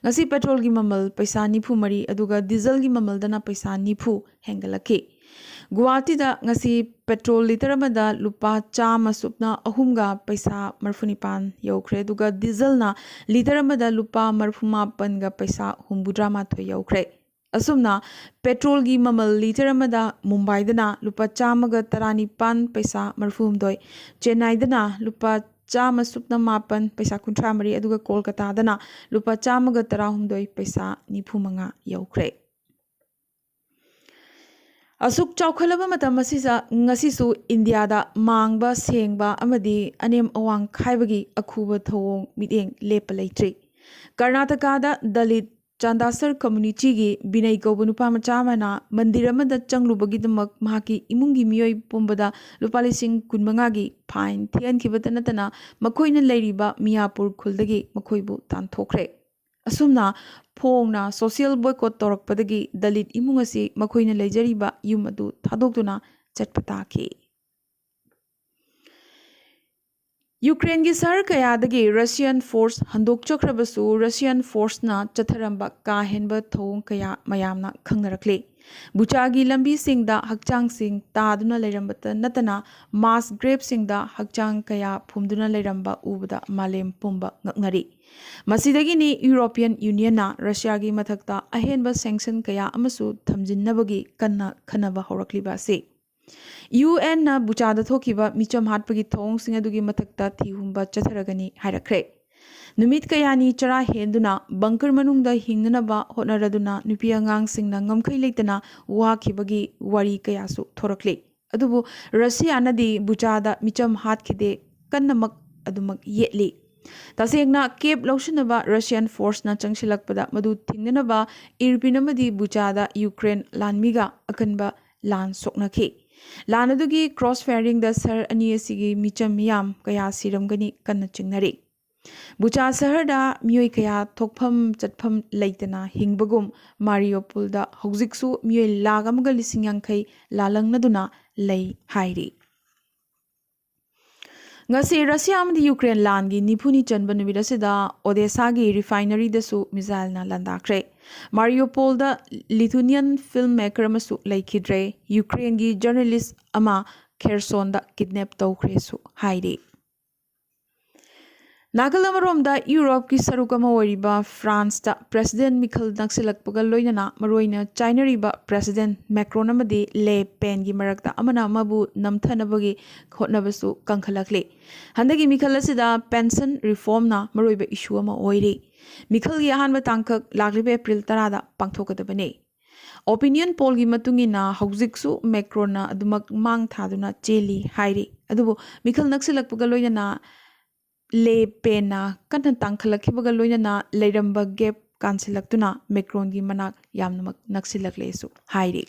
ꯉꯁꯤ ꯄꯦꯇ꯭ꯔꯣꯜꯒꯤ ꯃꯃꯜ ꯄꯩꯁꯥ ꯅꯤꯐꯨ ꯃꯔꯤ, ꯑꯗꯨꯒ ꯗꯤꯖꯜꯒꯤ ꯃꯃꯜꯗꯅ ꯄꯩꯁꯥ ꯅꯤꯐꯨ ꯍꯦꯟꯒꯠꯂꯛꯈꯤ꯫ ꯒꯨꯋꯥꯍꯥꯇꯤꯗ ꯉꯁꯤ ꯄꯦꯇ꯭ꯔꯣꯜ ꯂꯤꯇꯔ ꯑꯃꯗ ꯂꯨꯄꯥ ꯆꯥꯝꯃ ꯁꯨꯞꯅ ꯑꯍꯨꯝꯒ ꯄꯩꯁꯥ ꯃꯔꯤꯐꯨꯅꯤꯄꯥꯟ ꯌꯧꯈ꯭ꯔꯦ, ꯑꯗꯨꯒ ꯗꯤꯖꯜꯅ ꯂꯤꯇꯔ ꯑꯃꯗ ꯂꯨꯄꯥ ꯃꯔꯤꯐꯨꯃꯥꯄꯟꯒ ꯄꯩꯁꯥ ꯍꯨꯝꯐꯨꯇꯔꯥꯃꯥꯊꯣꯏ ꯌꯧꯈ꯭ꯔꯦ꯫ ꯑꯁꯨꯝꯅ ꯄꯦꯇ꯭ꯔꯣꯜꯒꯤ ꯃꯃꯜ ꯂꯤꯇꯔ ꯑꯃꯗ ꯃꯨꯝꯕꯥꯏꯗꯅ ꯂꯨꯄꯥ ꯆꯥꯝꯃꯒ ꯇꯔꯥꯅꯤꯄꯥꯟ ꯄꯩꯁꯥ ꯃꯔꯤꯐꯨꯍꯨꯝꯗꯣꯏ, ꯆꯦꯟꯅꯥꯏꯗꯅ ꯂꯨꯄꯥ ꯆꯥꯝꯃ ꯁꯨꯞꯅ ꯃꯥꯄꯟ ꯄꯩꯁꯥ ꯀꯨꯟꯊ꯭ꯔꯥ ꯃꯔꯤ, ꯑꯗꯨꯒ ꯀꯣꯜꯀꯇꯥꯗꯅ ꯂꯨꯄꯥ ꯆꯥꯝꯃꯒ ꯇꯔꯥꯍꯨꯝꯗꯣꯏ ꯄꯩꯁꯥ ꯅꯤꯐꯨ ꯃꯉꯥ ꯌꯧꯈ꯭ꯔꯦ꯫ ꯑꯁꯨꯛ ꯆꯥꯎꯈꯠꯂꯕ ꯃꯇꯝ ꯑꯁꯤꯗ ꯉꯁꯤꯁꯨ ꯏꯟꯗꯤꯌꯥꯗ ꯃꯥꯡꯕ ꯁꯦꯡꯕ ꯑꯃꯗꯤ ꯑꯅꯦꯝ ꯑꯋꯥꯡ ꯈꯥꯏꯕꯒꯤ ꯑꯈꯨꯕ ꯊꯧꯑꯣꯡ ꯃꯤꯠꯌꯦꯡ ꯂꯦꯞꯄ ꯂꯩꯇ꯭ꯔꯤ꯫ ꯀꯔꯅꯥꯇꯀꯥꯗ ꯗꯂꯤꯠ ꯆꯥꯟꯗꯥꯁꯔ ꯀꯝꯃꯨꯅꯤꯇꯤꯒꯤ ꯕꯤꯅꯩ ꯀꯧꯕ ꯅꯨꯄꯥ ꯃꯆꯥ ꯑꯃꯅ ꯃꯟꯗꯤꯔ ꯑꯃꯗ ꯆꯪꯂꯨꯕꯒꯤꯗꯃꯛ ꯃꯍꯥꯛꯀꯤ ꯏꯃꯨꯡꯒꯤ ꯃꯤꯑꯣꯏ ꯄꯨꯝꯕꯗ ꯂꯨꯄꯥ ꯂꯤꯁꯤꯡ ꯀꯨꯟꯃꯉꯥꯒꯤ ꯐꯥꯏꯟ ꯊꯤꯍꯟꯈꯤꯕꯇ ꯅꯠꯇꯅ ꯃꯈꯣꯏꯅ ꯂꯩꯔꯤꯕ ꯃꯤꯌꯥꯄꯨꯔ ꯈꯨꯜꯗꯒꯤ ꯃꯈꯣꯏꯕꯨ ꯇꯥꯟꯊꯣꯛꯈ꯭ꯔꯦ꯫ ꯑꯁꯨꯝꯅ ꯐꯣꯡꯅ ꯁꯣꯁꯤꯌꯦꯜ ꯕꯣꯏꯀꯣꯠ ꯇꯧꯔꯛꯄꯗꯒꯤ ꯗꯂꯤꯠ ꯏꯃꯨꯡ ꯑꯁꯤ ꯃꯈꯣꯏꯅ ꯂꯩꯖꯔꯤꯕ ꯌꯨꯝ ꯑꯗꯨ ꯊꯥꯗꯣꯛꯇꯨꯅ ꯆꯠꯄ ꯇꯥꯈꯤ꯫ ꯌꯨꯀ꯭ꯔꯦꯟꯒꯤ ꯁꯍꯔ ꯀꯌꯥꯗꯒꯤ ꯔꯁꯤꯌꯥꯟ ꯐꯣꯔꯁ ꯍꯟꯗꯣꯛꯆꯈ꯭ꯔꯕꯁꯨ, ꯔꯁꯤꯌꯥꯟ ꯐꯣꯔꯁꯅ ꯆꯠꯊꯔꯝꯕ ꯀꯥ ꯍꯦꯟꯕ ꯊꯧꯑꯣꯡ ꯀꯌꯥ ꯃꯌꯥꯝꯅ ꯈꯪꯅꯔꯛꯂꯤ꯫ ꯕꯨꯆꯥꯒꯤ ꯂꯝꯕꯤꯁꯤꯡꯗ ꯍꯛꯆꯥꯡꯁꯤꯡ ꯇꯥꯗꯨꯅ ꯂꯩꯔꯝꯕꯇ ꯅꯠꯇꯅ, ꯃꯥꯁ ꯒ꯭ꯔꯦꯞꯁꯤꯡꯗ ꯍꯛꯆꯥꯡ ꯀꯌꯥ ꯐꯨꯝꯗꯨꯅ ꯂꯩꯔꯝꯕ ꯎꯕꯗ ꯃꯥꯂꯦꯝ ꯄꯨꯝꯕ ꯉꯛꯅꯔꯤ꯫ ꯃꯁꯤꯗꯒꯤꯅꯤ ꯌꯨꯔꯣꯄꯤꯌꯟ ꯌꯨꯅꯤꯌꯟꯅ ꯔꯁꯤꯌꯥꯒꯤ ꯃꯊꯛꯇ ꯑꯍꯦꯟꯕ ꯁꯦꯡꯁꯟ ꯀꯌꯥ ꯑꯃꯁꯨ ꯊꯝꯖꯤꯟꯅꯕꯒꯤ ꯀꯟꯅ ꯈꯟꯅꯕ ꯍꯧꯔꯛꯂꯤꯕ ꯑꯁꯤ꯫ ꯌꯨ ꯑꯦꯟꯅ ꯕꯨꯆꯥꯗ ꯊꯣꯛꯈꯤꯕ ꯃꯤꯆꯝ ꯍꯥꯠꯄꯒꯤ ꯊꯧꯑꯣꯡꯁꯤꯡ ꯑꯗꯨꯒꯤ ꯃꯊꯛꯇ ꯊꯤꯍꯨꯝꯕ ꯆꯠꯊꯔꯒꯅꯤ ꯍꯥꯏꯔꯛꯈ꯭ꯔꯦ꯫ ꯅꯨꯃꯤꯠ ꯀꯌꯥꯅꯤ ꯆꯔꯥ ꯍꯦꯟꯗꯨꯅ ꯕꯪꯀꯔ ꯃꯅꯨꯡꯗ ꯍꯤꯡꯅꯅꯕ ꯍꯣꯠꯅꯔꯗꯨꯅ ꯅꯨꯄꯤ ꯑꯉꯥꯡꯁꯤꯡꯅ ꯉꯝꯈꯩ ꯂꯩꯇꯅ ꯋꯥꯈꯤꯕꯒꯤ ꯋꯥꯔꯤ ꯀꯌꯥꯁꯨ ꯊꯣꯔꯛꯂꯤ꯫ ꯑꯗꯨꯕꯨ ꯔꯁꯤꯌꯥꯅꯗꯤ ꯕꯨꯆꯥꯗ ꯃꯤꯆꯝ ꯍꯥꯠꯈꯤꯗꯦ, ꯀꯟꯅꯃꯛ ꯑꯗꯨꯃꯛ ꯌꯦꯠꯂꯤ꯫ ꯇꯁꯦꯡꯅ ꯀꯦꯞ ꯂꯧꯁꯤꯟꯅꯕ ꯔꯁꯤꯌꯥꯟ ꯐꯣꯔꯁꯅ ꯆꯪꯁꯤꯜꯂꯛꯄꯗ ꯃꯗꯨ ꯊꯤꯡꯅꯅꯕ ꯏꯔꯄꯤꯟ ꯑꯃꯗꯤ ꯕꯨꯆꯥꯗ ꯌꯨꯀ꯭ꯔꯦꯟ ꯂꯥꯟꯃꯤꯒ ꯑꯀꯟꯕ ꯂꯥꯟ ꯁꯣꯛꯅꯈꯤ꯫ ꯂꯥꯟ ꯑꯗꯨꯒꯤ ꯀ꯭ꯔꯣꯁ ꯐꯥꯌꯔꯤꯡꯗ ꯁꯍꯔ ꯑꯅꯤ ꯑꯁꯤꯒꯤ ꯃꯤꯆꯝ ꯃꯤꯌꯥꯝ ꯀꯌꯥ ꯁꯤꯔꯝꯒꯅꯤ ꯀꯟꯅ ꯆꯤꯡꯅꯔꯤ꯫ ꯕꯨꯆꯥ ꯁꯍꯔꯗ ꯃꯤꯑꯣꯏ ꯀꯌꯥ ꯊꯣꯛꯐꯝ ꯆꯠꯐꯝ ꯂꯩꯇꯅ ꯍꯤꯡꯕꯒꯨꯝ, ꯃꯥꯔꯤꯌꯣꯄꯨꯜꯗ ꯍꯧꯖꯤꯛꯁꯨ ꯃꯤꯑꯣꯏ ꯂꯥꯈ ꯑꯃꯒ ꯂꯤꯁꯤꯡ ꯌꯥꯡꯈꯩ ꯂꯥꯜꯂꯪꯅꯗꯨꯅ ꯂꯩ ꯍꯥꯏꯔꯤ꯫ ꯉꯁꯤ ꯔꯁꯤꯌꯥ ꯑꯃꯗꯤ ꯌꯨꯀ꯭ꯔꯦꯟ ꯂꯥꯟꯒꯤ ꯅꯤꯐꯨꯅꯤ ꯆꯟꯕ ꯅꯨꯃꯤꯠ ꯑꯁꯤꯗ ꯑꯣꯗꯦꯁꯥꯒꯤ ꯔꯤꯐꯥꯏꯅꯔꯤꯗꯁꯨ ꯃꯤꯖꯥꯏꯜꯅ ꯂꯥꯟꯗꯥꯈ꯭ꯔꯦ꯫ ꯃꯥꯔꯤꯌꯣꯄꯣꯜꯗ ꯂꯤꯊꯨꯅꯤꯌꯟ ꯐꯤꯜꯝ ꯃꯦꯀꯔ ꯑꯃꯁꯨ ꯂꯩꯈꯤꯗ꯭ꯔꯦ꯫ ꯌꯨꯀ꯭ꯔꯦꯟꯒꯤ ꯖꯔꯅꯦꯂꯤꯁ ꯑꯃ ꯈꯦꯔꯁꯣꯟꯗ ꯀꯤꯗꯅꯦꯞ ꯇꯧꯈ꯭ꯔꯦꯁꯨ ꯍꯥꯏꯔꯤ꯫ ꯅꯥꯀꯜ ꯑꯃꯔꯣꯝꯗ, ꯌꯨꯔꯣꯞꯀꯤ ꯁꯔꯨꯛ ꯑꯃ ꯑꯣꯏꯔꯤꯕ ꯐ꯭ꯔꯥꯟꯁꯇ ꯄ꯭ꯔꯦꯁꯤꯗꯦꯟꯠ ꯃꯤꯈꯜ ꯅꯛꯁꯤꯜꯂꯛꯄꯒ ꯂꯣꯏꯅꯅ ꯃꯔꯨꯑꯣꯏꯅ ꯆꯥꯏꯅꯔꯤꯕ ꯄ꯭ꯔꯦꯁꯤꯗꯦꯟꯠ ꯃꯦꯀ꯭ꯔꯣꯟ ꯑꯃꯗꯤ ꯂꯦ ꯄꯦꯟꯒꯤ ꯃꯔꯛꯇ ꯑꯃꯅ ꯑꯃꯕꯨ ꯅꯝꯊꯅꯕꯒꯤ ꯍꯣꯠꯅꯕꯁꯨ ꯀꯟꯈꯠꯂꯛꯂꯤ꯫ ꯍꯟꯗꯛꯀꯤ ꯃꯤꯈꯜ ꯑꯁꯤꯗ ꯄꯦꯟꯁꯟ ꯔꯤꯐꯣꯔꯝꯅ ꯃꯔꯨꯑꯣꯏꯕ ꯏꯁꯨ ꯑꯃ ꯑꯣꯏꯔꯤ꯫ ꯃꯤꯈꯜꯒꯤ ꯑꯍꯥꯟꯕ ꯇꯥꯡꯀꯛ ꯂꯥꯛꯂꯤꯕ ꯑꯦꯄ꯭ꯔꯤꯜ ꯇꯔꯥꯗ ꯄꯥꯡꯊꯣꯛꯀꯗꯕꯅꯤ꯫ ꯑꯣꯄꯤꯅꯤꯌꯟ ꯄꯣꯜꯒꯤ ꯃꯇꯨꯡ ꯏꯟꯅ ꯍꯧꯖꯤꯛꯁꯨ ꯃꯦꯀ꯭ꯔꯣꯟꯅ ꯑꯗꯨꯃꯛ ꯃꯥꯡ ꯊꯥꯗꯨꯅ ꯆꯦꯜꯂꯤ ꯍꯥꯏꯔꯤ꯫ ꯑꯗꯨꯕꯨ ꯃꯤꯈꯜ ꯅꯛꯁꯤꯜꯂꯛꯄꯒ ꯂꯣꯏꯅꯅ ꯂꯦ ꯄꯦꯟꯅ ꯀꯟꯅ ꯇꯥꯡꯈꯠꯂꯛꯈꯤꯕꯒ ꯂꯣꯏꯅꯅ ꯂꯩꯔꯝꯕ ꯒꯦꯞ ꯀꯥꯟꯁꯤꯜꯂꯛꯇꯨꯅ ꯃꯦꯀ꯭ꯔꯣꯟꯒꯤ ꯃꯅꯥꯛ ꯌꯥꯝꯅꯃꯛ ꯅꯛꯁꯤꯜꯂꯛꯂꯦꯁꯨ ꯍꯥꯏꯔꯤ꯫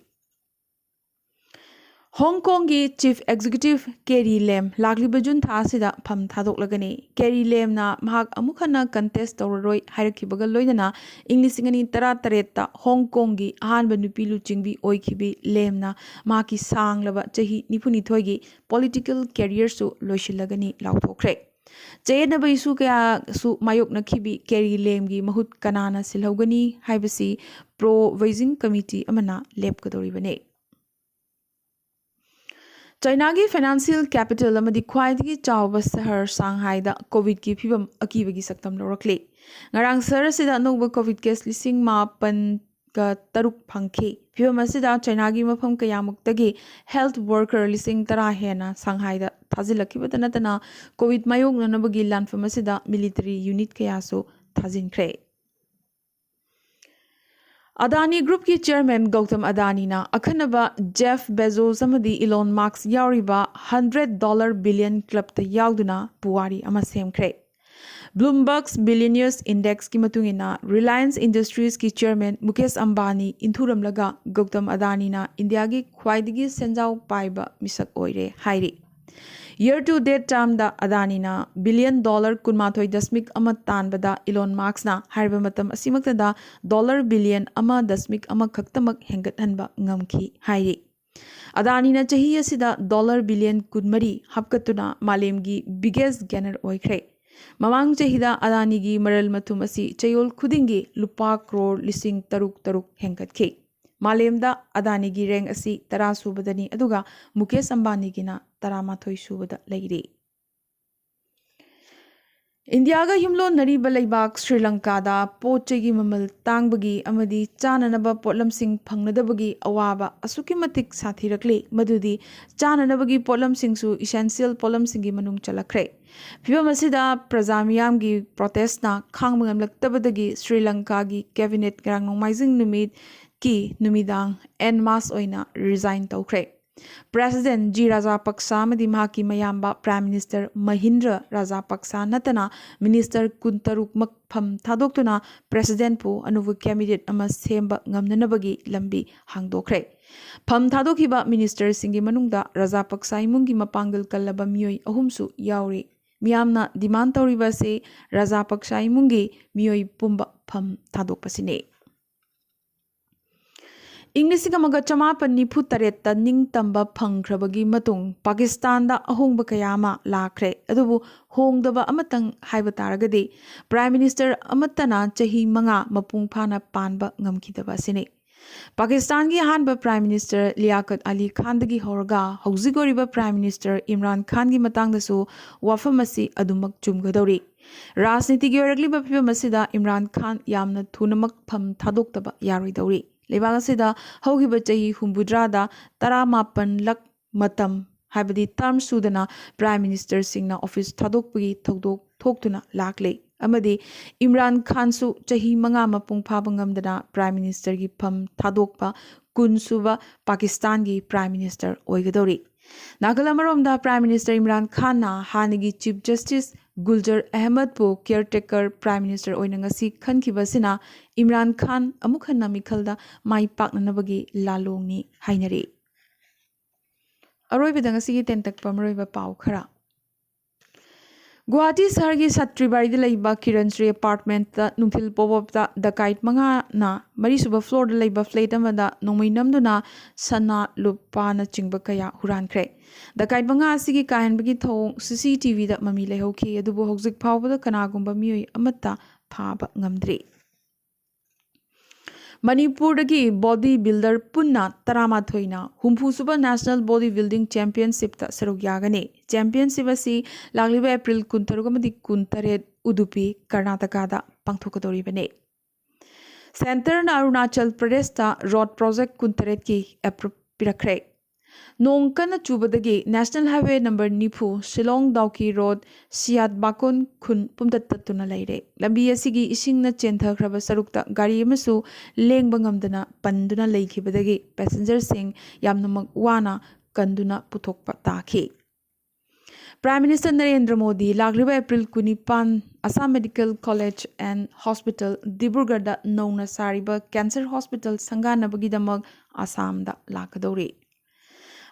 ꯍꯣꯡ ꯀꯣꯡꯒꯤ ꯆꯤꯐ ꯑꯦꯛꯖꯤꯀ꯭ꯌꯨꯇꯤꯚ ꯀꯦꯔꯤ ꯂꯦꯝ ꯂꯥꯛꯂꯤꯕ ꯖꯨꯟ ꯊꯥ ꯑꯁꯤꯗ ꯐꯝ ꯊꯥꯗꯣꯛꯂꯒꯅꯤ꯫ ꯀꯦꯔꯤ ꯂꯦꯝꯅ ꯃꯍꯥꯛ ꯑꯃꯨꯛ ꯍꯟꯅ ꯀꯟꯇꯦꯁ ꯇꯧꯔꯔꯣꯏ ꯍꯥꯏꯔꯛꯈꯤꯕꯒ ꯂꯣꯏꯅꯅ ꯏꯪ ꯂꯤꯁꯤꯡ ꯑꯅꯤ ꯇꯔꯥꯇꯔꯦꯠꯇ ꯍꯣꯡ ꯀꯣꯡꯒꯤ ꯑꯍꯥꯟꯕ ꯅꯨꯄꯤ ꯂꯨꯆꯤꯡꯕꯤ ꯑꯣꯏꯈꯤꯕꯤ ꯂꯦꯝꯅ ꯃꯍꯥꯛꯀꯤ ꯁꯥꯡꯂꯕ ꯆꯍꯤ ꯅꯤꯐꯨꯅꯤꯊꯣꯏꯒꯤ ꯄꯣꯂꯤꯇꯤꯀꯦꯜ ꯀꯦꯔꯤꯌꯔꯁꯨ ꯂꯣꯏꯁꯤꯜꯂꯒꯅꯤ ꯂꯥꯎꯊꯣꯛꯈ꯭ꯔꯦ꯫ ꯆꯌꯦꯠꯅꯕ ꯏꯁꯨ ꯀꯌꯥꯁꯨ ꯃꯥꯌꯣꯛꯅꯈꯤꯕꯤ ꯀꯦꯔꯤ ꯂꯦꯝꯒꯤ ꯃꯍꯨꯠ ꯀꯅꯥꯅ ꯁꯤꯜꯍꯧꯒꯅꯤ ꯍꯥꯏꯕꯁꯤ ꯄ꯭ꯔꯣ ꯕꯩꯖꯤꯡ ꯀꯃꯤꯇꯤ ꯑꯃꯅ ꯂꯦꯞꯀꯗꯧꯔꯤꯕꯅꯤ꯫ ꯆꯥꯏꯅꯥꯒꯤ ꯐꯥꯏꯅꯥꯟꯁꯤꯌꯦꯜ ꯀꯦꯄꯤꯇꯦꯜ ꯑꯃꯗꯤ ꯈ꯭ꯋꯥꯏꯗꯒꯤ ꯆꯥꯎꯕ ꯁꯍꯔ ꯁꯥꯡꯍꯥꯏꯗ ꯀꯣꯚꯤꯗꯀꯤ ꯐꯤꯕꯝ ꯑꯀꯤꯕꯒꯤ ꯁꯛꯇꯝ ꯂꯧꯔꯛꯂꯤ꯫ ꯉꯔꯥꯡ ꯁꯍꯔ ꯑꯁꯤꯗ ꯑꯅꯧꯕ ꯀꯣꯚꯤꯗ ꯀꯦꯁ ꯂꯤꯁꯤꯡ ꯃꯥꯄꯟꯒ ꯇꯔꯨꯛ ꯐꯪꯈꯤ꯫ ꯐꯤꯕꯝ ꯑꯁꯤꯗ ꯆꯥꯏꯅꯥꯒꯤ ꯃꯐꯝ ꯀꯌꯥꯃꯨꯛꯇꯒꯤ ꯍꯦꯜꯊ ꯋꯥꯔꯀꯔ ꯂꯤꯁꯤꯡ ꯇꯔꯥ ꯍꯦꯟꯅ ꯁꯥꯡꯍꯥꯏꯗ ꯊꯥꯖꯤꯜꯂꯛꯈꯤꯕꯇ ꯅꯠꯇꯅ ꯀꯣꯚꯤꯗ ꯃꯥꯌꯣꯛꯅꯅꯕꯒꯤ ꯂꯥꯟꯐꯝ ꯑꯁꯤꯗ ꯃꯤꯂꯤꯇꯔꯤ ꯌꯨꯅꯤꯠ ꯀꯌꯥꯁꯨ ꯊꯥꯖꯤꯟꯈ꯭ꯔꯦ꯫ ꯑꯗꯥꯅꯤ ꯒ꯭ꯔꯨꯞꯀꯤ ꯆꯤꯌꯔꯃꯦꯟ ꯒꯧꯇꯝ ꯑꯗꯥꯅꯤꯅ ꯑꯈꯟꯅꯕ ꯖꯦꯐ ꯕꯦꯖꯣꯁ ꯑꯃꯗꯤ ꯏꯂꯣꯟ ꯃꯥꯛꯁ ꯌꯥꯎꯔꯤꯕ ꯍꯟꯗ꯭ꯔꯦꯠ ꯗꯣꯂꯔ ꯕꯤꯂꯤꯌꯟ ꯀ꯭ꯂꯕꯇ ꯌꯥꯎꯗꯨꯅ ꯄꯨꯋꯥꯔꯤ ꯑꯃ ꯁꯦꯝꯈ꯭ꯔꯦ꯫ ꯕ꯭ꯂꯨꯝꯕꯔꯒ ꯕꯤꯂꯤꯌꯅꯤꯌꯔꯁ ꯏꯟꯗꯦꯛꯁꯀꯤ ꯃꯇꯨꯡ ꯏꯟꯅ, ꯔꯤꯂꯥꯌꯟꯁ ꯏꯟꯗꯁꯇ꯭ꯔꯤꯖꯀꯤ ꯆꯤꯌꯔꯃꯦꯟ ꯃꯨꯀꯦꯁ ꯑꯝꯕꯥꯅꯤ ꯏꯟꯊꯨꯔꯝꯂꯒ ꯒꯧꯇꯝ ꯑꯗꯥꯅꯤꯅ ꯏꯟꯗꯤꯌꯥꯒꯤ ꯈ꯭ꯋꯥꯏꯗꯒꯤ ꯁꯦꯟꯖꯥꯎ ꯄꯥꯏꯕ ꯃꯤꯁꯛ ꯑꯣꯏꯔꯦ ꯍꯥꯏꯔꯤ꯫ ꯌꯔ ꯇꯨ ꯗꯦꯠ ꯇꯥꯔꯝꯗ ꯑꯗꯥꯅꯤꯅ ꯕꯤꯂꯤꯌꯟ ꯗꯣꯂꯔ ꯀꯨꯟꯃꯥꯊꯣꯏ ꯗꯁꯃꯤꯛ ꯑꯃ ꯇꯥꯟꯕꯗ ꯏꯂꯣꯟ ꯃꯥꯛꯁꯅ ꯍꯥꯏꯔꯤꯕ ꯃꯇꯝ ꯑꯁꯤꯃꯛꯇꯗ ꯗꯣꯂꯔ ꯕꯤꯂꯤꯌꯟ ꯑꯃ ꯗꯁꯃꯤꯛ ꯑꯃꯈꯛꯇꯃꯛ ꯍꯦꯟꯒꯠꯍꯟꯕ ꯉꯝꯈꯤ ꯍꯥꯏꯔꯤ꯫ ꯑꯗꯥꯅꯤꯅ ꯆꯍꯤ ꯑꯁꯤꯗ ꯗꯣꯂꯔ ꯕꯤꯂꯤꯌꯟ ꯀꯨꯟꯃꯔꯤ ꯍꯥꯞꯀꯠꯇꯨꯅ ꯃꯥꯂꯦꯝꯒꯤ ꯕꯤꯒꯦꯁ ꯒꯦꯅꯔ ꯑꯣꯏꯈ꯭ꯔꯦ꯫ ꯃꯃꯥꯡ ꯆꯍꯤꯗ ꯑꯗꯥꯅꯤꯒꯤ ꯃꯔꯜ ꯃꯊꯨꯝ ꯑꯁꯤ ꯆꯌꯣꯜ ꯈꯨꯗꯤꯡꯒꯤ ꯂꯨꯄꯥ ꯀ꯭ꯔꯣꯔ ꯂꯤꯁꯤꯡ ꯇꯔꯨꯛ ꯇꯔꯨꯛ ꯍꯦꯟꯒꯠꯈꯤ꯫ ꯃꯥꯂꯦꯝꯗ ꯑꯗꯥꯅꯤꯒꯤ ꯔꯦꯡ ꯑꯁꯤ ꯇꯔꯥ ꯁꯨꯕꯗꯅꯤ, ꯑꯗꯨꯒ ꯃꯨꯀꯦꯁ ꯑꯝꯕꯥꯅꯤꯒꯤꯅ ꯇꯔꯥꯃꯥꯊꯣꯏ ꯁꯨꯕꯗ ꯂꯩꯔꯤ꯫ ꯏꯟꯗꯤꯌꯥꯒ ꯌꯨꯝꯂꯣꯟꯅꯔꯤꯕ ꯂꯩꯕꯥꯛ ꯁ꯭ꯔꯤ ꯂꯪꯀꯥꯗ ꯄꯣꯠ ꯆꯩꯒꯤ ꯃꯃꯜ ꯇꯥꯡꯕꯒꯤ ꯑꯃꯗꯤ ꯆꯥꯅꯅꯕ ꯄꯣꯠꯂꯝꯁꯤꯡ ꯐꯪꯅꯗꯕꯒꯤ ꯑꯋꯥꯕ ꯑꯁꯨꯛꯀꯤ ꯃꯇꯤꯛ ꯁꯥꯊꯤꯔꯛꯂꯤ, ꯃꯗꯨꯗꯤ ꯆꯥꯅꯅꯕꯒꯤ ꯄꯣꯠꯂꯝꯁꯤꯡꯁꯨ essential ꯄꯣꯠꯂꯝꯁꯤꯡꯒꯤ ꯃꯅꯨꯡ ꯆꯜꯂꯛꯈ꯭ꯔꯦ꯫ ꯐꯤꯚꯝ ꯑꯁꯤꯗ ꯄ꯭ꯔꯖꯥ ꯃꯤꯌꯥꯝꯒꯤ protestꯅ ꯈꯥꯡꯕ ꯉꯝꯂꯛꯇꯕꯗꯒꯤ ꯁ꯭ꯔꯤ ꯂꯪꯀꯥꯒꯤ cabinet ꯉꯔꯥꯡ ꯅꯣꯡꯃꯥꯏꯖꯤꯡ ꯅꯨꯃꯤꯠꯀꯤ ꯅꯨꯃꯤꯗꯥꯡ en masse ꯑꯣꯏꯅ resign ꯇꯧꯈ꯭ꯔꯦ꯫ President G Rajapaksa ꯑꯃꯗꯤ ꯃꯍꯥꯛꯀꯤ ꯃꯌꯥꯝꯕ Prime Minister Mahinda Rajapaksa ꯅꯠꯇꯅ minister ꯀꯨꯟꯇꯔꯨꯛꯃꯛ ꯐꯝ ꯊꯥꯗꯣꯛꯇꯨꯅ Presidentꯄꯨ ꯑꯅꯧꯕ cabinet ꯑꯃ ꯁꯦꯝꯕ ꯉꯝꯅꯅꯕꯒꯤ ꯂꯝꯕꯤ ꯍꯥꯡꯗꯣꯛꯈ꯭ꯔꯦ꯫ ꯐꯝ ꯊꯥꯗꯣꯛꯈꯤꯕ ministerꯁꯤꯡꯒꯤ ꯃꯅꯨꯡꯗ ꯔꯥꯖꯥꯄꯛꯁꯥ ꯏꯃꯨꯡꯒꯤ ꯃꯄꯥꯡꯒꯜ ꯀꯜꯂꯕ ꯃꯤꯑꯣꯏ ꯑꯍꯨꯝꯁꯨ ꯌꯥꯎꯔꯤ꯫ ꯃꯤꯌꯥꯝꯅ demand ꯇꯧꯔꯤꯕ ꯑꯁꯤ ꯔꯥꯖꯥꯄꯛꯁꯥ ꯏꯃꯨꯡꯒꯤ ꯃꯤꯑꯣꯏ ꯄꯨꯝꯕ ꯐꯝ ꯊꯥꯗꯣꯛꯄꯁꯤꯅꯤ꯫ ꯏꯪ ꯂꯤꯁꯤꯡ ꯑꯃꯒ ꯆꯃꯥꯄꯟ ꯅꯤꯐꯨ ꯇꯔꯦꯠꯇ ꯅꯤꯡꯇꯝꯕ ꯐꯪꯈ꯭ꯔꯕꯒꯤ ꯃꯇꯨꯡ ꯄꯥꯀꯤꯁꯇꯥꯟꯗ ꯑꯍꯣꯡꯕ ꯀꯌꯥ ꯑꯃ ꯂꯥꯛꯈ꯭ꯔꯦ, ꯑꯗꯨꯕꯨ ꯍꯣꯡꯗꯕ ꯑꯃꯇꯪ ꯍꯥꯏꯕ ꯇꯥꯔꯒꯗꯤ Prime Minister ꯑꯃꯠꯇꯅ ꯆꯍꯤ ꯃꯉꯥ ꯃꯄꯨꯡ ꯐꯥꯅ ꯄꯥꯟꯕ ꯉꯝꯈꯤꯗꯕ ꯑꯁꯤꯅꯤ꯫ ꯄꯥꯀꯤꯁꯇꯥꯟꯒꯤ ꯑꯍꯥꯟꯕ Prime Minister ꯂꯤꯌꯥꯀꯠ ꯑꯂꯤ ꯈꯥꯟꯗꯒꯤ ꯍꯧꯔꯒ ꯍꯧꯖꯤꯛ ꯑꯣꯏꯔꯤꯕ Prime Minister ꯏꯝꯔꯥꯟ ꯈꯥꯟꯒꯤ ꯃꯇꯥꯡꯗꯁꯨ ꯋꯥꯐꯝ ꯑꯁꯤ ꯑꯗꯨꯃꯛ ꯆꯨꯝꯒꯗꯧꯔꯤ꯫ ꯔꯥꯖꯅꯤꯇꯤꯒꯤ ꯑꯣꯏꯔꯛꯂꯤꯕ ꯐꯤꯕꯝ ꯑꯁꯤꯗ ꯏꯝꯔꯥꯟ ꯈꯥꯟ ꯌꯥꯝꯅ ꯊꯨꯅꯃꯛ ꯐꯝ ꯊꯥꯗꯣꯛꯇꯕ ꯌꯥꯔꯣꯏꯗꯧꯔꯤ꯫ ꯂꯩꯕꯥꯛ ꯑꯁꯤꯗ ꯍꯧꯈꯤꯕ ꯆꯍꯤ ꯍꯨꯝꯐꯨꯇꯔꯥꯗ ꯇꯔꯥꯃꯥꯄꯟ ꯂꯛ ꯃꯇꯝ, ꯍꯥꯏꯕꯗꯤ term ꯁꯨꯗꯅ Prime Ministerꯁꯤꯡꯅ office ꯊꯥꯗꯣꯛꯄꯒꯤ ꯊꯧꯗꯣꯛ ꯊꯣꯛꯇꯨꯅ ꯂꯥꯛꯂꯤ, ꯑꯃꯗꯤ ꯏꯝꯔꯥꯟ ꯈꯥꯟꯁꯨ ꯆꯍꯤ ꯃꯉꯥ ꯃꯄꯨꯡ ꯐꯥꯕ ꯉꯝꯗꯅ Prime Ministerꯒꯤ ꯐꯝ ꯊꯥꯗꯣꯛꯄ ꯀꯨꯟ ꯁꯨꯕ ꯄꯥꯀꯤꯁꯇꯥꯟꯒꯤ Prime Minister ꯑꯣꯏꯒꯗꯧꯔꯤ꯫ ꯅꯥꯀꯜ ꯑꯃꯔꯣꯝꯗ Prime Minister ꯏꯝꯔꯥꯟ ꯈꯥꯟꯅ ꯍꯥꯟꯅꯒꯤ Chief Justice ꯒꯨꯜꯖꯔ ꯑꯍꯃꯗꯄꯨ caretaker Prime Minister ꯑꯣꯏꯅ ꯉꯁꯤ ꯈꯟꯈꯤꯕ ꯑꯁꯤꯅ ꯏꯝꯔꯥꯟ ꯈꯥꯟ ꯑꯃꯨꯛ ꯍꯟꯅ ꯃꯤꯈꯜꯗ ꯃꯥꯏ ꯄꯥꯛꯅꯅꯕꯒꯤ ꯂꯥꯂꯣꯡꯅꯤ ꯍꯥꯏꯅꯔꯤ꯫ ꯑꯔꯣꯏꯕꯗ ꯉꯁꯤꯒꯤ ꯇꯦꯟꯇꯛꯄ ꯃꯔꯨꯑꯣꯏꯕ ꯄꯥꯎ ꯈꯔ꯫ ꯒꯨꯋꯥꯍꯥꯇꯤ ꯁꯍꯔꯒꯤ ꯁꯥꯇ꯭ꯔꯤꯕꯥꯔꯤꯗ ꯂꯩꯕ ꯀꯤꯔꯟ ꯁ꯭ꯔꯤ apartmentꯇ ꯅꯨꯡꯊꯤꯜ ꯄꯣꯕꯣꯞꯇ ꯗꯀꯥꯏꯠ ꯃꯉꯥꯅ ꯃꯔꯤꯁꯨꯕ floorꯗ ꯂꯩꯕ flat ꯑꯃꯗ ꯅꯣꯡꯃꯩ ꯅꯝꯗꯨꯅ ꯁꯅꯥ, ꯂꯨꯄꯥꯅꯆꯤꯡꯕ ꯀꯌꯥ ꯍꯨꯔꯥꯟꯈ꯭ꯔꯦ꯫ ꯗꯀꯥꯏꯠ ꯃꯉꯥ ꯑꯁꯤꯒꯤ ꯀꯥꯍꯦꯟꯕꯒꯤ ꯊꯧꯑꯣꯡ CCTVꯗ ꯃꯃꯤ ꯂꯩꯍꯧꯈꯤ, ꯑꯗꯨꯕꯨ ꯍꯧꯖꯤꯛ ꯐꯥꯎꯕꯗ ꯀꯅꯥꯒꯨꯝꯕ ꯃꯤꯑꯣꯏ ꯑꯃꯠꯇ ꯐꯥꯕ ꯉꯝꯗ꯭ꯔꯤ꯫ ꯃꯅꯤꯄꯨꯔꯗꯒꯤ ꯕꯣꯗꯤ ꯕꯤꯜꯗꯔ ꯄꯨꯟꯅ ꯇꯔꯥꯃꯥꯊꯣꯏꯅ ꯍꯨꯝꯐꯨꯁꯨꯕ ꯅꯦꯁꯅꯦꯜ ꯕꯣꯗꯤ ꯕꯤꯜꯗꯤꯡ ꯆꯦꯝꯄꯤꯌꯟꯁꯤꯞꯇ ꯁꯔꯨꯛ ꯌꯥꯒꯅꯤ꯫ ꯆꯦꯝꯄꯤꯌꯟꯁꯤꯞ ꯑꯁꯤ ꯂꯥꯛꯂꯤꯕ ꯑꯦꯄ꯭ꯔꯤꯜ ꯀꯨꯟꯇꯔꯨꯛ ꯑꯃꯗꯤ ꯀꯨꯟꯇꯔꯦꯠ ꯎꯗꯨꯄꯤ, ꯀꯔꯅꯥꯇꯀꯥꯗ ꯄꯥꯡꯊꯣꯛꯀꯗꯧꯔꯤꯕꯅꯤ꯫ ꯁꯦꯟꯇꯔꯅ ꯑꯔꯨꯅꯥꯆꯜ ꯄ꯭ꯔꯗꯦꯁꯇ ꯔꯣꯗ ꯄ꯭ꯔꯣꯖꯦꯛ ꯀꯨꯟꯇꯔꯦꯠꯀꯤ ꯑꯦꯄ꯭ꯔꯨꯞ ꯄꯤꯔꯛꯈ꯭ꯔꯦ꯫ ꯅꯣꯡ ꯀꯟꯅ ꯆꯨꯕꯗꯒꯤ ꯅꯦꯁꯅꯦꯜ ꯍꯥꯏꯋꯦ ꯅꯝꯕꯔ ꯅꯤꯐꯨ ꯁꯤꯂꯣꯡ ꯗꯥꯎꯀꯤ ꯔꯣꯗ ꯁꯤꯌꯥꯠ ꯕꯥꯀꯨꯟ ꯈꯨꯟ ꯄꯨꯝꯇꯠ ꯇꯠꯇꯨꯅ ꯂꯩꯔꯦ꯫ ꯂꯝꯕꯤ ꯑꯁꯤꯒꯤ ꯏꯁꯤꯡꯅ ꯆꯦꯟꯊꯈ꯭ꯔꯕ ꯁꯔꯨꯛꯇ ꯒꯥꯔꯤ ꯑꯃꯁꯨ ꯂꯦꯡꯕ ꯉꯝꯗꯅ ꯄꯟꯗꯨꯅ ꯂꯩꯈꯤꯕꯗꯒꯤ ꯄꯦꯁꯦꯟꯖꯔꯁꯤꯡ ꯌꯥꯝꯅꯃꯛ ꯋꯥꯅ ꯀꯟꯗꯨꯅ ꯄꯨꯊꯣꯛꯄ ꯇꯥꯈꯤ꯫ ꯄ꯭ꯔꯥꯏꯝ ꯃꯤꯅꯤꯁꯇꯔ ꯅꯔꯦꯟꯗ꯭ꯔ ꯃꯣꯗꯤ ꯂꯥꯛꯂꯤꯕ ꯑꯦꯄ꯭ꯔꯤꯜ ꯀꯨꯟꯅꯤꯄꯥꯟ Assam medical college and hospital ꯗꯤꯕ꯭ꯔꯨꯒꯔꯗ ꯅꯧꯅ ꯁꯥꯔꯤꯕ ꯀꯦꯟꯁꯔ ꯍꯣꯁꯄꯤꯇꯥꯜ ꯁꯪꯒꯥꯅꯕꯒꯤꯗꯃꯛ ꯑꯁꯥꯝꯗ ꯂꯥꯛꯀꯗꯧꯔꯤ꯫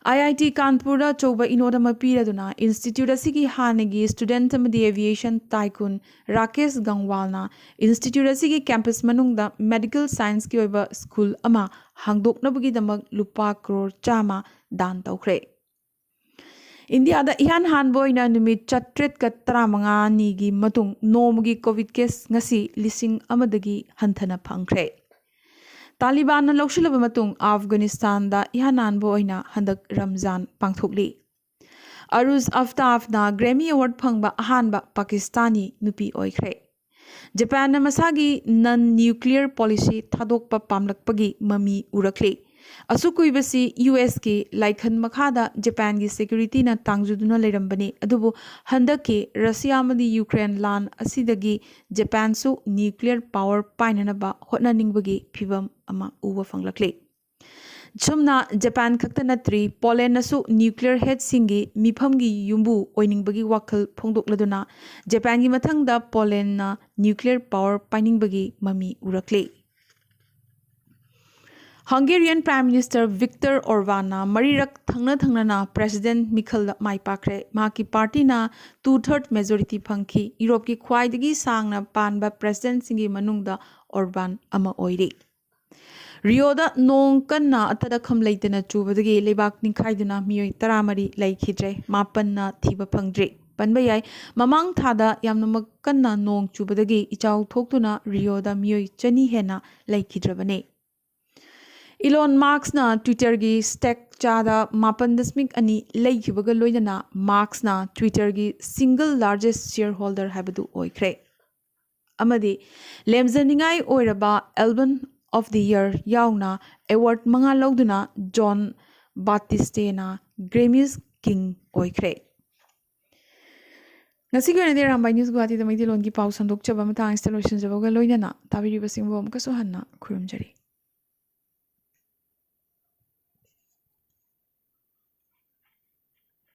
ꯑꯥꯏ ꯑꯥꯏ ꯇꯤ ꯀꯥꯟꯄꯨꯔꯗ ꯑꯆꯧꯕ ꯏꯅꯣꯠ ꯑꯃ ꯄꯤꯔꯗꯨꯅ ꯏꯟꯁꯇꯤꯇ꯭ꯌꯨꯠ ꯑꯁꯤꯒꯤ ꯍꯥꯟꯅꯒꯤ ꯁ꯭ꯇꯨꯗꯦꯟꯠ ꯑꯃꯗꯤ ꯑꯦꯚꯤꯌꯦꯁꯟ ꯇꯥꯏꯀꯨꯟ ꯔꯥꯀꯦꯁ ꯒꯪꯋꯥꯜꯅ ꯏꯟꯁꯇꯤꯇ꯭ꯌꯨꯠ ꯑꯁꯤꯒꯤ ꯀꯦꯝꯄꯁ ꯃꯅꯨꯡꯗ ꯃꯦꯗꯤꯀꯦꯜ ꯁꯥꯏꯟꯁꯀꯤ ꯑꯣꯏꯕ ꯁ꯭ꯀꯨꯜ ꯑꯃ ꯍꯥꯡꯗꯣꯛꯅꯕꯒꯤꯗꯃꯛ ꯂꯨꯄꯥ ꯀ꯭ꯔꯣꯔ ꯆꯥꯝꯃ ꯗꯥꯟ ꯇꯧꯈ꯭ꯔꯦ꯫ ꯏꯟꯗꯤꯌꯥꯗ ꯏꯍꯥꯟ ꯍꯥꯟꯕ ꯑꯣꯏꯅ ꯅꯨꯃꯤꯠ ꯆꯥꯇ꯭ꯔꯦꯠꯀ ꯇꯔꯥꯃꯉꯥ ꯅꯤꯒꯤ ꯃꯇꯨꯡ ꯅꯣꯡꯃꯒꯤ ꯀꯣꯚꯤꯗ ꯀꯦꯁ ꯉꯁꯤ ꯂꯤꯁꯤꯡ ꯑꯃꯗꯒꯤ ꯍꯟꯊꯅ ꯐꯪꯈ꯭ꯔꯦ꯫ ꯇꯥꯂꯤꯕꯥꯟꯅ ꯂꯧꯁꯤꯜꯂꯕ ꯃꯇꯨꯡ ꯑꯐꯒꯥꯅꯤꯁꯇꯥꯟꯗ ꯏꯍꯥꯟ ꯍꯥꯟꯕ ꯑꯣꯏꯅ ꯍꯟꯗꯛ ꯔꯝꯖꯥꯟ ꯄꯥꯡꯊꯣꯛꯂꯤ꯫ ꯑꯔꯨꯖ ꯑꯐꯇꯥꯐꯅ ꯒ꯭ꯔꯦꯃꯤ ꯑꯦꯋꯥꯔꯗ ꯐꯪꯕ ꯑꯍꯥꯟꯕ ꯄꯥꯀꯤꯁꯇꯥꯅꯤ ꯅꯨꯄꯤ ꯑꯣꯏꯈ꯭ꯔꯦ꯫ ꯖꯄꯥꯟꯅ ꯃꯁꯥꯒꯤ ꯅꯟ ꯅ꯭ꯌꯨꯀ꯭ꯂꯤꯌꯔ ꯄꯣꯂꯤꯁꯤ ꯊꯥꯗꯣꯛꯄ ꯄꯥꯝꯂꯛꯄꯒꯤ ꯃꯃꯤ ꯎꯔꯛꯂꯤ꯫ ꯑꯁꯨꯛ ꯀꯨꯏꯕꯁꯤ ꯌꯨ ꯑꯦꯁꯀꯤ ꯂꯥꯏꯈꯟ ꯃꯈꯥꯗ ꯖꯄꯥꯟꯒꯤ ꯁꯦꯀ꯭ꯌꯨꯔꯤꯇꯤꯅ ꯇꯥꯡꯖꯨꯗꯨꯅ ꯂꯩꯔꯝꯕꯅꯤ, ꯑꯗꯨꯕꯨ ꯍꯟꯗꯛꯀꯤ ꯔꯁꯤꯌꯥ ꯑꯃꯗꯤ ꯌꯨꯀ꯭ꯔꯦꯟ ꯂꯥꯟ ꯑꯁꯤꯗꯒꯤ ꯖꯄꯥꯟꯁꯨ ꯅ꯭ꯌꯨꯀ꯭ꯂꯤꯌꯔ ꯄꯥꯋꯔ ꯄꯥꯏꯅꯅꯕ ꯍꯣꯠꯅꯅꯤꯡꯕꯒꯤ ꯐꯤꯚꯝ ꯑꯃ ꯎꯕ ꯐꯪꯂꯛꯂꯤ꯫ ꯁꯨꯝꯅ ꯖꯄꯥꯟ ꯈꯛꯇ ꯅꯠꯇ꯭ꯔꯤ, ꯄꯣꯂꯦꯟꯅꯁꯨ ꯅ꯭ꯌꯨꯀ꯭ꯂꯤꯌꯔ ꯍꯦꯗꯁꯤꯡꯒꯤ ꯃꯤꯐꯝꯒꯤ ꯌꯨꯝꯕꯨ ꯑꯣꯏꯅꯤꯡꯕꯒꯤ ꯋꯥꯈꯜ ꯐꯣꯡꯗꯣꯛꯂꯗꯨꯅ ꯖꯄꯥꯟꯒꯤ ꯃꯊꯪꯗ ꯄꯣꯂꯦꯟꯅ ꯅ꯭ꯌꯨꯀ꯭ꯂꯤꯌꯔ ꯄꯥꯋꯔ ꯄꯥꯏꯅꯤꯡꯕꯒꯤ ꯃꯃꯤ ꯎꯔꯛꯂꯤ꯫ ꯍꯪꯒꯦꯔꯤꯌꯟ ꯄ꯭ꯔꯥꯏꯝ ꯃꯤꯅꯤꯁꯇꯔ ꯚꯤꯛꯇꯔ ꯑꯣꯔꯕꯥꯟꯅ ꯃꯔꯤꯔꯛ ꯊꯪꯅ ꯊꯪꯅꯅ ꯄ꯭ꯔꯦꯁꯤꯗꯦꯟꯠ ꯃꯤꯈꯜꯗ ꯃꯥꯏ ꯄꯥꯛꯈ꯭ꯔꯦ꯫ ꯃꯍꯥꯛꯀꯤ ꯄꯥꯔꯇꯤꯅ ꯇꯨ ꯊꯔꯗ ꯃꯦꯖꯣꯔꯤꯇꯤ ꯐꯪꯈꯤ꯫ ꯌꯨꯔꯣꯞꯀꯤ ꯈ꯭ꯋꯥꯏꯗꯒꯤ ꯁꯥꯡꯅ ꯄꯥꯟꯕ ꯄ꯭ꯔꯦꯁꯤꯗꯦꯟꯠꯁꯤꯡꯒꯤ ꯃꯅꯨꯡꯗ ꯑꯣꯔꯕꯥꯟ ꯑꯃ ꯑꯣꯏꯔꯤ꯫ ꯔꯤꯌꯣꯗ ꯅꯣꯡ ꯀꯟꯅ ꯑꯇꯗꯈꯝ ꯂꯩꯇꯅ ꯆꯨꯕꯗꯒꯤ ꯂꯩꯕꯥꯛ ꯅꯤꯡꯈꯥꯏꯗꯨꯅ ꯃꯤꯑꯣꯏ ꯇꯔꯥꯃꯔꯤ ꯂꯩꯈꯤꯗ꯭ꯔꯦ, ꯃꯥꯄꯟꯅ ꯊꯤꯕ ꯐꯪꯗ꯭ꯔꯤ꯫ ꯄꯟꯕ ꯌꯥꯏ꯫ ꯃꯃꯥꯡ ꯊꯥꯗ ꯌꯥꯝꯅꯃꯛ ꯀꯟꯅ ꯅꯣꯡ ꯆꯨꯕꯗꯒꯤ ꯏꯆꯥꯎ ꯊꯣꯛꯇꯨꯅ ꯔꯤꯑꯣꯗ ꯃꯤꯑꯣꯏ ꯆꯅꯤ ꯍꯦꯟꯅ ꯂꯩꯈꯤꯗ꯭ꯔꯕꯅꯤ꯫ ꯏꯂꯣꯟ ꯃꯥꯛꯁꯅ ꯇ꯭ꯋꯤꯇꯔꯒꯤ ꯁ꯭ꯇꯦꯛ ꯆꯥꯗ ꯃꯥꯄꯟ ꯗꯁꯃꯤꯛ ꯑꯅꯤ ꯂꯩꯈꯤꯕꯒ ꯂꯣꯏꯅꯅ ꯃꯥꯛꯁꯅ ꯇ꯭ꯋꯤꯇꯔꯒꯤ ꯁꯤꯡꯒꯜ ꯂꯥꯔꯖꯦꯁ ꯁꯤꯌꯔ ꯍꯣꯜꯗꯔ ꯍꯥꯏꯕꯗꯨ ꯑꯣꯏꯈ꯭ꯔꯦ꯫ ꯑꯃꯗꯤ ꯂꯦꯝꯖꯅꯤꯡꯉꯥꯏ ꯑꯣꯏꯔꯕ ꯑꯦꯜꯕꯝ ꯑꯣꯐ ꯗꯤ ꯌꯔ ꯌꯥꯎꯅ ꯑꯦꯋꯥꯔꯗ ꯃꯉꯥ ꯂꯧꯗꯨꯅ ꯖꯣꯟ ꯕꯥꯇꯤꯁꯇꯦꯅ ꯒ꯭ꯔꯦꯃꯤꯁ ꯀꯤꯡ ꯑꯣꯏꯈ꯭ꯔꯦ꯫ ꯉꯁꯤꯒꯤ ꯑꯣꯏꯅꯗꯤ ꯑꯔꯥꯝꯕꯥꯏ ꯅ꯭ꯌꯨꯁ ꯒꯨꯋꯥꯍꯥꯇꯤꯗ ꯃꯩꯇꯩꯂꯣꯟꯒꯤ ꯄꯥꯎ ꯁꯟꯗꯣꯛꯆꯕ ꯃꯇꯥꯡ ꯑꯁꯤꯗ ꯂꯣꯏꯁꯤꯟꯖꯕꯒ ꯂꯣꯏꯅꯅ ꯇꯥꯕꯤꯔꯤꯕꯁꯤꯡꯕꯨ ꯑꯃꯨꯛꯀꯁꯨ ꯍꯟꯅ ꯈꯨꯔꯨꯝꯖꯔꯤ꯫